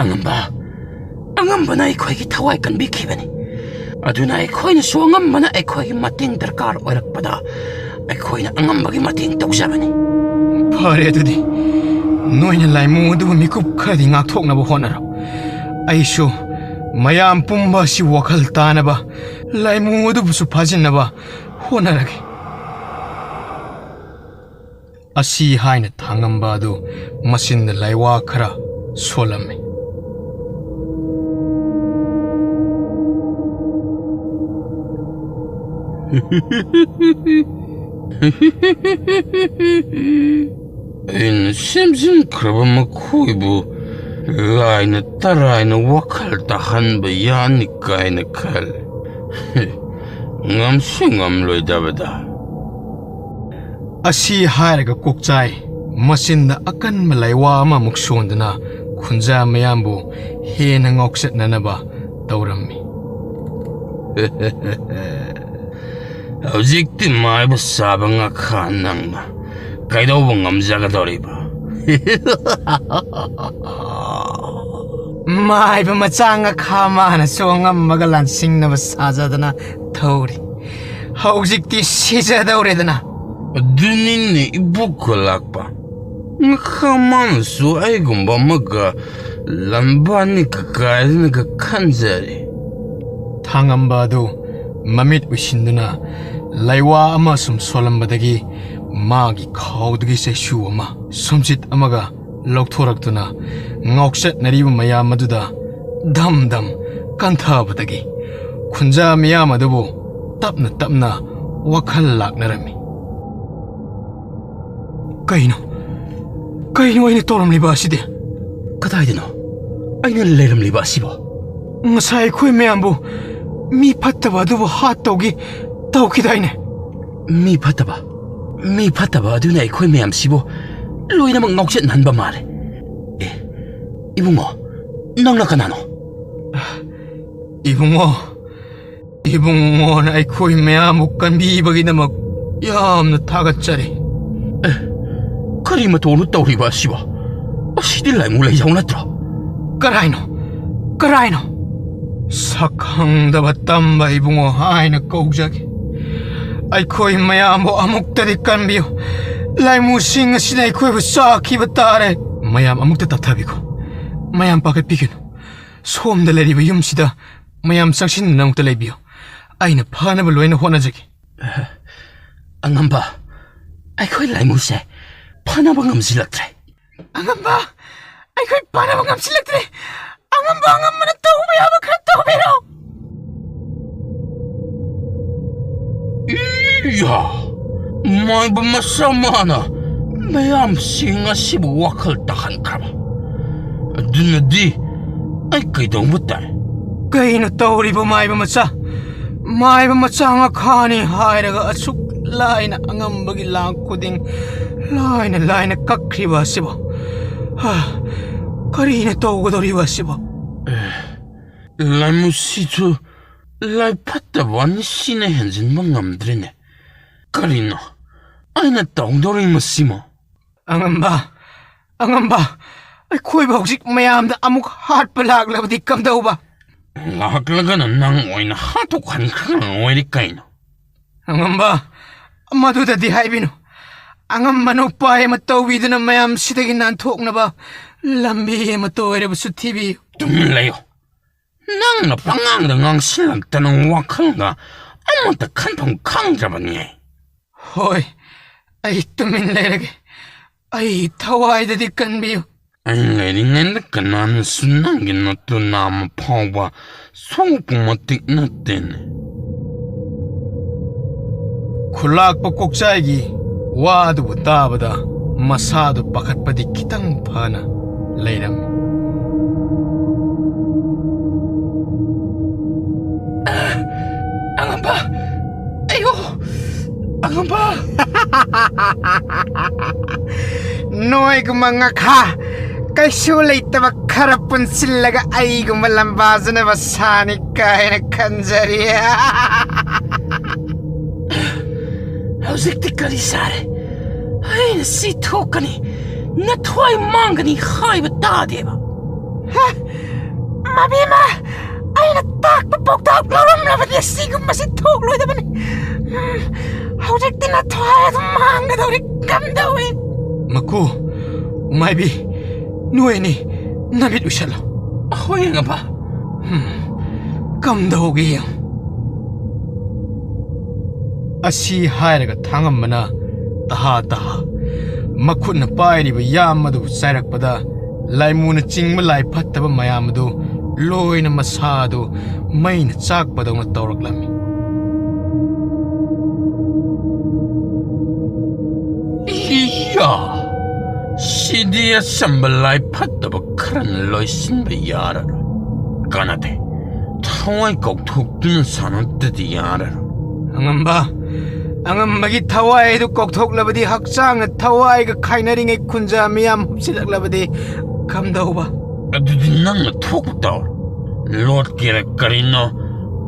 "ꯑꯉꯝꯕ, ꯑꯉꯝꯕꯅ ꯑꯩꯈꯣꯏꯒꯤ ꯊꯋꯥꯏ ꯀꯟꯕꯤꯈꯤꯕꯅꯤ꯫ ꯑꯗꯨꯅ ꯑꯩꯈꯣꯏꯅꯁꯨ ꯑꯉꯝꯕꯅ ꯑꯩꯈꯣꯏꯒꯤ ꯃꯇꯦꯡ ꯗꯔꯀꯥꯔ ꯑꯣꯏꯔꯛꯄꯗ ꯑꯩꯈꯣꯏꯅ ꯑꯉꯝꯕꯒꯤ ꯃꯇꯦꯡ ꯇꯧꯖꯕꯅꯤ꯫" "ꯐꯔꯦ, ꯑꯗꯨꯗꯤ ꯅꯣꯏꯅ ꯂꯥꯏꯃꯨ ꯑꯗꯨꯕꯨ ꯃꯤꯀꯨꯞ ꯈꯔꯗꯤ ꯉꯥꯛꯊꯣꯛꯅꯕ ꯍꯣꯠꯅꯔꯣ꯫ ꯑꯩꯁꯨ ꯃꯌꯥꯝ ꯄꯨꯝꯕ ꯑꯁꯤ ꯋꯥꯈꯜ ꯇꯥꯅꯕ ꯂꯥꯏꯃꯨ ꯑꯗꯨꯕꯨꯁꯨ ꯐꯥꯖꯤꯟꯅꯕ ꯍꯣꯠꯅꯔꯒꯦ꯫" ꯑꯁꯤ ꯍꯥꯏꯅ ꯊꯥꯡꯉꯝꯕ ꯑꯗꯨ ꯃꯆꯤꯟꯗ ꯂꯥꯏꯋꯥ ꯈꯔ ꯁꯣꯜꯂꯝꯃꯤ꯫ ꯑꯩꯅ ꯁꯦꯝꯖꯤꯟꯈ꯭ꯔꯕ ꯃꯈꯣꯏꯕꯨ ꯂꯥꯏꯅ ꯇꯔꯥꯏꯅ ꯋꯥꯈꯜ ꯇꯥꯍꯟꯕ ꯌꯥꯅꯤ ꯀꯥꯏꯅ ꯈꯜꯂꯤ꯫ ꯉꯝꯁꯨ ꯉꯝꯂꯣꯏꯗꯕꯗ꯫ ꯑꯁꯤ ꯍꯥꯏꯔꯒ ꯀꯣꯛꯆꯥꯏ ꯃꯆꯤꯟꯗ ꯑꯀꯟꯕ ꯂꯥꯏꯋꯥ ꯑꯃꯃꯨꯛ ꯁꯣꯟꯗꯨꯅ ꯈꯨꯟꯖꯥ ꯃꯌꯥꯝꯕꯨ ꯍꯦꯟꯅ ꯉꯥꯎꯆꯠꯅꯅꯕ ꯇꯧꯔꯝꯃꯤ꯫ ꯍꯧꯖꯤꯛꯇꯤ ꯃꯥꯏꯕ ꯆꯥꯕ ꯉꯥꯈꯥ ꯅꯪꯅ ꯀꯩꯗꯧꯕ ꯉꯝꯖꯒꯗꯧꯔꯤꯕ? ꯃꯥꯏꯕ ꯃꯆꯥ ꯉꯥꯈꯥ ꯃꯥꯅꯁꯨ ꯑꯉꯝꯕꯒ ꯂꯥꯟꯁꯤꯡꯅꯕ ꯁꯥꯖꯗꯅ ꯊꯧꯔꯤ꯫ ꯍꯧꯖꯤꯛꯇꯤ ꯁꯤꯖꯗꯧꯔꯦꯗꯅ꯫ ꯑꯗꯨꯅꯤꯅꯦ ꯏꯕꯣꯛ ꯈꯨꯂꯥꯛꯄ꯫ ꯉꯥꯈꯥ ꯃꯥꯅꯁꯨ ꯑꯩꯒꯨꯝꯕ ꯑꯃꯒ ꯂꯝꯕꯥꯅꯤ ꯀꯀꯥꯏꯗꯅꯒ ꯈꯟꯖꯔꯦ꯫ ꯊꯥꯡꯉꯝꯕ ꯑꯗꯨ ꯃꯃꯤꯠ ꯎꯏꯁꯤꯟꯗꯨꯅ ꯂꯩꯋꯥ ꯑꯃ ꯁꯨꯝ ꯁꯣꯜꯂꯝꯕꯗꯒꯤ ꯃꯥꯒꯤ ꯈꯥꯎꯗꯒꯤ ꯆꯩꯁꯨ ꯑꯃ ꯁꯨꯝꯆꯤꯠ ꯑꯃꯒ ꯂꯧꯊꯣꯔꯛꯇꯨꯅ ꯉꯥꯎꯆꯠꯅꯔꯤꯕ ꯃꯌꯥꯝ ꯑꯗꯨꯗ ꯙꯝ ꯙꯝ ꯀꯟꯊꯕꯗꯒꯤ ꯈꯨꯟꯖꯥ ꯃꯤꯌꯥꯝ ꯑꯗꯨꯕꯨ ꯇꯞꯅ ꯇꯞꯅ ꯋꯥꯈꯜ ꯂꯥꯛꯅꯔꯝꯃꯤ꯫ ꯀꯩꯅꯣ? ꯀꯩꯅꯣ ꯑꯩꯅ ꯇꯧꯔꯝꯂꯤꯕ ꯑꯁꯤꯗꯤ? ꯀꯗꯥꯏꯗꯅꯣ ꯑꯩꯅ ꯂꯩꯔꯝꯂꯤꯕ ꯑꯁꯤꯕꯣ? ꯉꯁꯥꯏ ꯑꯩꯈꯣꯏ ꯃꯌꯥꯝꯕꯨ ꯃꯤ ꯐꯠꯇꯕ ꯑꯗꯨꯕꯨ ꯍꯥꯠꯇꯧꯒꯤ ꯇꯧꯈꯤꯗꯥꯏꯅꯦ? ꯃꯤ ꯐꯠꯇꯕ? ꯃꯤ ꯐꯠꯇꯕ ꯑꯗꯨꯅ ꯑꯩꯈꯣꯏ ꯃꯌꯥꯝꯁꯤꯕꯨ ꯂꯣꯏꯅꯃꯛ ꯉꯥꯎꯆꯠꯅꯍꯟꯕ ꯃꯥꯜꯂꯦ꯫ ꯑꯦ, ꯏꯕꯨꯡꯉꯣ, ꯅꯪꯅ ꯀꯅꯥꯅꯣ? ꯏꯕꯨꯡꯉꯣ, ꯏꯕꯨꯡꯉꯣꯅ ꯑꯩꯈꯣꯏ ꯃꯌꯥꯝꯕꯨ ꯀꯟꯕꯤꯕꯒꯤꯗꯃꯛ ꯌꯥꯝꯅ ꯊꯥꯒꯠꯆꯔꯤ꯫ ꯑꯦ, ꯀꯔꯤ ꯃꯇꯧꯅꯣ ꯇꯧꯔꯤꯕ ꯑꯁꯤꯕꯣ? ꯑꯁꯤꯗꯤ ꯂꯥꯏꯃꯨ ꯂꯩꯖꯥꯎ ꯅꯠꯇ꯭ꯔꯣ? ꯀꯔꯥꯏꯅꯣ? ꯀꯔꯥꯏꯅꯣ? ꯁꯛꯈꯪꯗꯕ ꯇꯝꯕ ꯏꯕꯨꯡꯉꯣ ꯍꯥꯏꯅ ꯀꯧꯖꯒꯦ꯫ ꯑꯩꯈꯣꯏ ꯃꯌꯥꯝꯕꯨ ꯑꯃꯨꯛꯇꯗꯤ ꯀꯟꯕꯤꯌꯨ꯫ ꯂꯥꯏꯃꯨꯁꯤꯡ ꯑꯁꯤꯅ ꯑꯩꯈꯣꯏꯕꯨ ꯆꯥꯈꯤꯕ ꯇꯥꯔꯦ꯫ ꯃꯌꯥꯝ ꯑꯃꯨꯛꯇ ꯇꯞꯊꯕꯤꯈꯣ꯫ ꯃꯌꯥꯝ ꯄꯥꯈꯠꯄꯤꯒꯅꯨ꯫ ꯁꯣꯝꯗ ꯂꯩꯔꯤꯕ ꯌꯨꯝꯁꯤꯗ ꯃꯌꯥꯝ ꯆꯪꯁꯤꯟꯗꯨꯅ ꯑꯃꯨꯛꯇ ꯂꯩꯕꯤꯌꯨ꯫ ꯑꯩꯅ ꯐꯅꯕ ꯂꯣꯏꯅ ꯍꯣꯠꯅꯖꯒꯦ꯫ ꯑꯉꯝꯕ, ꯑꯩꯈꯣꯏ ꯂꯥꯏꯃꯨꯁꯦ ꯐꯅꯕ ꯉꯝꯁꯤꯜꯂꯛꯇ꯭ꯔꯦ꯫ ꯑꯉꯝꯕ, ꯑꯩꯈꯣꯏ ꯐꯅꯕ ꯉꯝꯁꯤꯜꯂꯛꯇ꯭ꯔꯦ꯫ ꯑꯉꯝꯕ, ꯑꯉꯝꯕꯅ ꯇꯧꯕ ꯌꯥꯕ ꯈꯔ ꯇꯧꯕꯤꯔꯣ꯫ ꯏꯌꯥ! ꯃꯥꯏꯕ ꯃꯆꯥ ꯃꯥꯅ ꯃꯌꯥꯝꯁꯤꯡ ꯑꯁꯤꯕꯨ ꯋꯥꯈꯜ ꯇꯥꯍꯟꯈ꯭ꯔꯕ꯫ ꯑꯗꯨꯅꯗꯤ ꯑꯩ ꯀꯩꯗꯧꯕ ꯇꯥꯏ? ꯀꯩꯅꯣ ꯇꯧꯔꯤꯕ, ꯃꯥꯏꯕ ꯃꯆꯥ? ꯃꯥꯏꯕ ꯃꯆꯥ ꯉꯥꯈꯥꯅꯤ ꯍꯥꯏꯔꯒ ꯑꯁꯨꯛ ꯂꯥꯏꯅ ꯑꯉꯝꯕꯒꯤ ꯂꯥꯡ ꯈꯨꯗꯤꯡ ꯂꯥꯏꯅ ꯂꯥꯏꯅ ꯀꯛꯈ꯭ꯔꯤꯕ ꯑꯁꯤꯕꯣ? ꯍꯥ, ꯀꯔꯤꯅ ꯇꯧꯒꯗꯧꯔꯤꯕ ꯑꯁꯤꯕꯣ? ꯂꯥꯏꯃꯨꯁꯤꯁꯨ ꯂꯥꯏ ꯐꯠꯇꯕ ꯑꯅꯤꯁꯤꯅ ꯍꯦꯟꯖꯤꯟꯕ ꯉꯝꯗ꯭ꯔꯦꯅꯦ꯫ ꯀꯔꯤꯅꯣ ꯑꯩꯅ ꯇꯧꯗꯧꯔꯤ ꯃꯁꯤꯃ? ꯑꯉꯝꯕ, ꯑꯉꯝꯕ, ꯑꯩꯈꯣꯏꯕꯨ ꯍꯧꯖꯤꯛ ꯃꯌꯥꯝꯗ ꯑꯃꯨꯛ ꯍꯥꯠꯄ ꯂꯥꯛꯂꯕꯗꯤ ꯀꯝꯗꯧꯕ? ꯂꯥꯛꯂꯒꯅ ꯅꯪ ꯑꯣꯏꯅ ꯍꯥꯠꯇꯣꯛꯍꯟꯈ꯭ꯔꯒ ꯂꯣꯏꯔꯦ ꯀꯩꯅꯣ꯫ ꯑꯉꯝꯕ, ꯃꯗꯨꯗꯗꯤ ꯍꯥꯏꯕꯤꯅꯨ꯫ ꯑꯉꯝꯕꯅ ꯎꯄꯥꯏ ꯑꯃ ꯇꯧꯕꯤꯗꯨꯅ ꯃꯌꯥꯝꯁꯤꯗꯒꯤ ꯅꯥꯟꯊꯣꯛꯅꯕ ꯂꯝꯕꯤ ꯑꯃꯠꯇ ꯑꯣꯏꯔꯕꯁꯨ ꯊꯤꯕꯤꯌꯨ꯫ ꯇꯨꯃꯤꯟ ꯂꯩꯌꯨ꯫ ꯅꯪꯅ ꯄꯉꯥꯡꯗ ꯉꯥꯡꯁꯤꯜꯂꯛꯇꯅ ꯋꯥꯈꯜꯒ ꯑꯃꯠꯇ ꯈꯟꯐꯝ ꯈꯪꯗ꯭ꯔꯕꯅꯤ ꯑꯩ꯫ ꯍꯣꯏ, ꯑꯩ ꯇꯨꯃꯤꯟ ꯂꯩꯔꯒꯦ꯫ ꯑꯩ ꯊꯋꯥꯏꯗꯗꯤ ꯀꯟꯕꯤꯌꯨ꯫ ꯑꯩ ꯂꯩꯔꯤꯉꯩꯗ ꯀꯅꯥꯅꯁꯨ ꯅꯪꯒꯤ ꯅꯇꯨ ꯅꯥꯝꯃ ꯐꯥꯎꯕ ꯁꯣꯛꯄ ꯃꯇꯤꯛ ꯅꯠꯇꯦꯅꯦ꯫ ꯈꯨꯂꯥꯛꯄ ꯀꯣꯛꯆꯥꯏꯒꯤ ꯋꯥ ꯑꯗꯨꯕꯨ ꯇꯥꯕꯗ ꯃꯁꯥꯗꯨ ꯄꯥꯈꯠꯄꯗꯤ ꯈꯤꯇꯪ ꯐꯅ ꯂꯩꯔꯝꯃꯤ꯫ ꯑꯉꯝꯕ! ꯑꯩꯌꯣ! ꯑꯉꯝꯕ! ꯅꯣꯏꯒꯨꯝꯕ ꯉꯥꯈꯥ ꯀꯩꯁꯨ ꯂꯩꯇꯕ ꯈꯔ ꯄꯨꯟꯁꯤꯜꯂꯒ ꯑꯩꯒꯨꯝꯕ ꯂꯝꯕꯥꯖꯅꯕ ꯁꯥꯅꯤ ꯀꯥꯏꯅ ꯈꯟꯖꯔꯤ꯫ ꯍꯧꯖꯤꯛꯇꯤ ꯀꯔꯤ ꯁꯥꯔꯦ? ꯑꯩꯅ ꯁꯤ ꯊꯣꯛꯀꯅꯤ, ꯅꯊ꯭ꯋꯥꯏ ꯃꯥꯡꯒꯅꯤ ꯍꯥꯏꯕ ꯇꯥꯗꯦꯕ꯫ ꯍꯦ, ꯃꯕꯦꯝꯃ, ꯑꯩꯅ ꯇꯥꯛꯄ ꯄꯥꯎꯇꯥꯛ ꯂꯧꯔꯝꯂꯕꯗꯤ ꯑꯁꯤꯒꯨꯝꯕꯁꯤ ꯊꯣꯛꯂꯣꯏꯗꯕꯅꯤ꯫ ꯎꯝ, ꯍꯧꯖꯤꯛꯇꯤ ꯅꯊ꯭ꯋꯥꯏ ꯑꯗꯨꯝ ꯃꯥꯡꯒꯗꯧꯔꯤ꯫ ꯀꯝꯗꯧꯏ? ꯃꯀꯨ, ꯃꯥꯏꯕꯤ, ꯅꯣꯏ ꯑꯅꯤ ꯅꯃꯤꯠ ꯎꯏꯁꯜꯂꯣ꯫ ꯍꯣꯏ, ꯑꯉꯝꯕ꯫ ꯎꯝ, ꯀꯝꯗꯧꯒꯦ ꯌꯦꯡꯉꯨ꯫ ꯑꯁꯤ ꯍꯥꯏꯔꯒ ꯊꯥꯡꯉꯝꯕꯅ ꯇꯍꯥ ꯇꯍꯥ ꯃꯈꯨꯠꯅ ꯄꯥꯏꯔꯤꯕ ꯌꯥꯝ ꯑꯗꯨꯕꯨ ꯆꯥꯏꯔꯛꯄꯗ, ꯂꯥꯏꯃꯨꯅ ꯆꯤꯡꯕ ꯂꯥꯏ ꯐꯠꯇꯕ ꯃꯌꯥꯝ ꯑꯗꯨ ꯂꯣꯏꯅ ꯃꯁꯥꯗꯨ ꯃꯩꯅ ꯆꯥꯛꯄꯗꯧꯅ ꯇꯧꯔꯛꯂꯝꯃꯤ꯫ ꯏꯌꯥ! ꯁꯤꯗꯤ ꯑꯆꯝꯕ ꯂꯥꯏ ꯐꯠꯇꯕ ꯈꯔꯅ ꯂꯣꯏꯁꯤꯟꯕ ꯌꯥꯔꯔꯣꯏ꯫ ꯀꯥꯟꯅꯗꯦ꯫ ꯊꯋꯥꯏ ꯀꯧꯊꯣꯛꯇꯨꯅ ꯁꯥꯟꯅꯗꯗꯤ ꯌꯥꯔꯔꯣꯏ꯫ ꯑꯉꯝꯕ, ꯑꯉꯝꯕꯒꯤ ꯊꯋꯥꯏ ꯑꯗꯨ ꯀꯧꯊꯣꯛꯂꯕꯗꯤ ꯍꯛꯆꯥꯡꯅ ꯊꯋꯥꯏꯒ ꯈꯥꯏꯅꯔꯤꯉꯩ ꯈꯨꯟꯖꯥ ꯃꯤꯌꯥꯝ ꯍꯨꯞꯆꯤꯜꯂꯛꯂꯕꯗꯤ ꯀꯝꯗꯧꯕ? ꯑꯗꯨꯗꯤ ꯅꯪꯅ ꯊꯣꯛꯄ ꯇꯧꯔꯣ꯫ ꯂꯣꯠꯀꯦꯔꯥ ꯀꯔꯤꯅꯣ,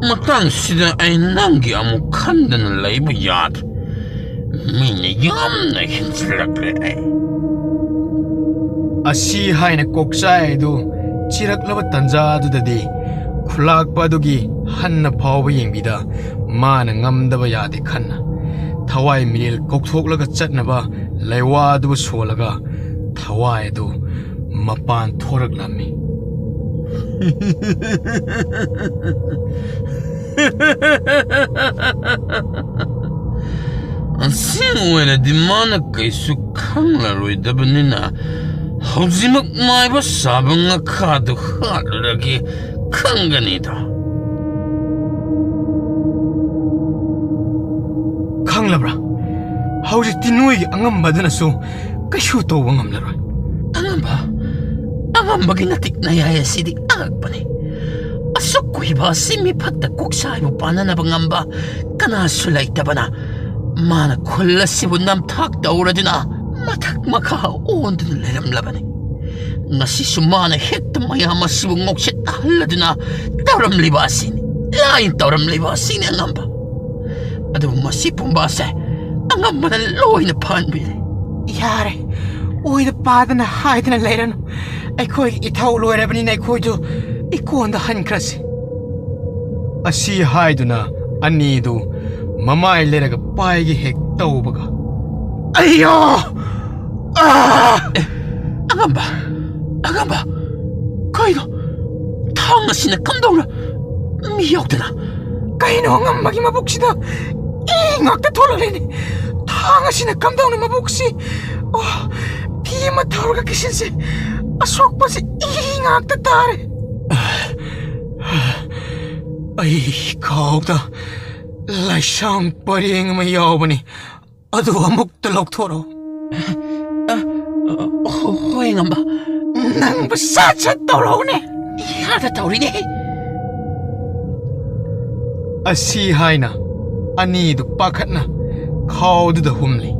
ꯃꯇꯥꯡꯁꯤꯗ ꯑꯩ ꯅꯪꯒꯤ ꯑꯃꯨꯛ ꯈꯟꯗꯅ ꯂꯩꯕ ꯌꯥꯗ꯭ꯔꯦ꯫ ꯃꯤꯅ ꯌꯥꯝꯅ ꯍꯦꯟꯖꯤꯜꯂꯛꯂꯦ ꯑꯩ꯫ ꯑꯁꯤ ꯍꯥꯏꯅ ꯀꯣꯛꯆꯥꯏ ꯑꯗꯨ ꯆꯤꯔꯛꯂꯕ ꯇꯟꯖꯥ ꯑꯗꯨꯗꯗꯤ ꯈꯨꯂꯥꯛꯄ ꯑꯗꯨꯒꯤ ꯍꯟꯅ ꯐꯥꯎꯕ ꯌꯦꯡꯕꯤꯗ ꯃꯥꯅ ꯉꯝꯗꯕ ꯌꯥꯗꯦ ꯈꯟꯅ ꯊꯋꯥꯏ ꯃꯤꯔꯦꯜ ꯀꯧꯊꯣꯛꯂꯒ ꯆꯠꯅꯕ ꯂꯩꯋꯥ ꯑꯗꯨꯕꯨ ꯁꯣꯜꯂꯒ ꯊꯋꯥꯏ ꯑꯗꯨ ꯃꯄꯥꯟ ꯊꯣꯔꯛꯂꯝꯃꯤ꯫ ꯑꯁꯤ ꯑꯣꯏꯔꯗꯤ ꯃꯥꯅ ꯀꯩꯁꯨ ꯈꯪꯂꯔꯣꯏꯗꯕꯅꯤꯅ ꯍꯧꯖꯤꯛꯃꯛ ꯃꯥꯏꯕ ꯁꯥꯕ ꯉꯈꯥꯗꯨ ꯍꯥꯠꯂꯨꯔꯒꯦ ꯈꯪꯒꯅꯤꯗ꯫ ꯈꯪꯂꯕ꯭ꯔꯥ? ꯍꯧꯖꯤꯛꯇꯤ ꯅꯣꯏꯒꯤ ꯑꯉꯝꯕꯗꯨꯅꯁꯨ ꯀꯩꯁꯨ ꯇꯧꯕ ꯉꯝꯂꯔꯣꯏ꯫ ꯑꯉꯝꯕ, ꯑꯉꯝꯕꯒꯤ ꯅꯇꯤꯛ ꯅꯌꯥꯏ ꯑꯁꯤꯗꯤ ꯑꯉꯛꯄꯅꯤ꯫ ꯑꯁꯨꯛ ꯀꯨꯏꯕ ꯑꯁꯤ ꯃꯤꯐꯠꯇ ꯀꯣꯛꯁꯥꯏꯕꯨ ꯄꯥꯟꯅꯅꯕ ꯉꯝꯕ ꯀꯅꯥꯁꯨ ꯂꯩꯇꯕꯅ ꯃꯥꯅ ꯈꯨꯜ ꯑꯁꯤꯕꯨ ꯅꯝꯊꯥꯛ ꯇꯧꯔꯗꯨꯅ ꯃꯊꯛ ꯃꯈꯥ ꯑꯣꯟꯗꯨꯅ ꯂꯩꯔꯝꯂꯕꯅꯤ꯫ ꯉꯁꯤꯁꯨ ꯃꯥꯅ ꯍꯦꯛꯇ ꯃꯌꯥꯝ ꯑꯁꯤꯕꯨ ꯉꯧꯁꯤꯠꯅꯍꯜꯂꯗꯨꯅ ꯇꯧꯔꯝꯂꯤꯕ ꯑꯁꯤꯅꯤ꯫ ꯂꯥꯏꯅ ꯇꯧꯔꯝꯂꯤꯕ ꯑꯁꯤꯅꯤ ꯑꯉꯝꯕ꯫ ꯑꯗꯨꯕꯨ ꯃꯁꯤ ꯄꯨꯝꯕ ꯑꯁꯦ ꯑꯉꯝꯕꯅ ꯂꯣꯏꯅ ꯐꯍꯟꯕꯤꯔꯦ꯫ ꯌꯥꯔꯦ, ꯑꯣꯏꯗ ꯄꯥꯗꯅ ꯍꯥꯏꯗꯅ ꯂꯩꯔꯅꯨ꯫ ꯑꯩꯈꯣꯏꯒꯤ ꯏꯊꯧ ꯂꯣꯏꯔꯕꯅꯤꯅ ꯑꯩꯈꯣꯏꯁꯨ ꯏꯀꯣꯟꯗ ꯍꯟꯈ꯭ꯔꯁꯤ꯫ ꯑꯁꯤ ꯍꯥꯏꯗꯨꯅ ꯑꯅꯤꯗꯨ ꯃꯃꯥꯏ ꯂꯩꯔꯒ ꯄꯥꯏꯒꯦ ꯍꯦꯛ ꯇꯧꯕꯒ, ꯑꯩꯌꯥ! ꯑꯥ! ꯑꯦ, ꯑꯉꯝꯕ! ꯑꯉꯝꯕ! ꯀꯩꯅꯣ? ꯊꯥꯡ ꯑꯁꯤꯅ ꯀꯝꯗꯧꯅ ꯃꯤ ꯌꯥꯎꯗꯅ? ꯀꯩꯅꯣ ꯑꯉꯝꯕꯒꯤ ꯃꯕꯨꯛꯁꯤꯗ ꯏ ꯉꯥꯛꯇ ꯊꯣꯛꯂꯛꯂꯦꯅꯦ? ꯊꯥꯡ ꯑꯁꯤꯅ ꯀꯝꯗꯧꯅ ꯃꯕꯨꯛꯁꯤ ꯑꯣ, ꯐꯤ ꯑꯃ ꯊꯧꯔꯒ ꯀꯤꯁꯟꯁꯦ, ꯑꯁꯣꯛꯄꯁꯤ ꯏ ꯉꯥꯛꯇ ꯇꯥꯔꯦ꯫ ꯑꯩ ꯈꯥꯎꯗ ꯂꯥꯏꯁꯥꯡ ꯄꯔꯦꯡ ꯑꯃ ꯌꯥꯎꯕꯅꯤ, ꯑꯗꯨ ꯑꯃꯨꯛꯇ ꯂꯧꯊꯣꯔꯛꯎ꯫ ꯑ, ꯑ, ꯍꯣꯏ, ꯉꯝꯕ꯫ ꯅꯪꯕꯨ ꯁꯠ ꯁꯠ ꯇꯧꯔꯛꯎꯅꯦ꯫ ꯏꯌꯥꯗ ꯇꯧꯔꯤꯅꯦ꯫ ꯑꯁꯤ ꯍꯥꯏꯅ ꯑꯅꯤꯗꯨ ꯄꯥꯈꯠꯅ ꯈꯥꯎꯗꯨꯗ ꯍꯨꯝꯂꯤ꯫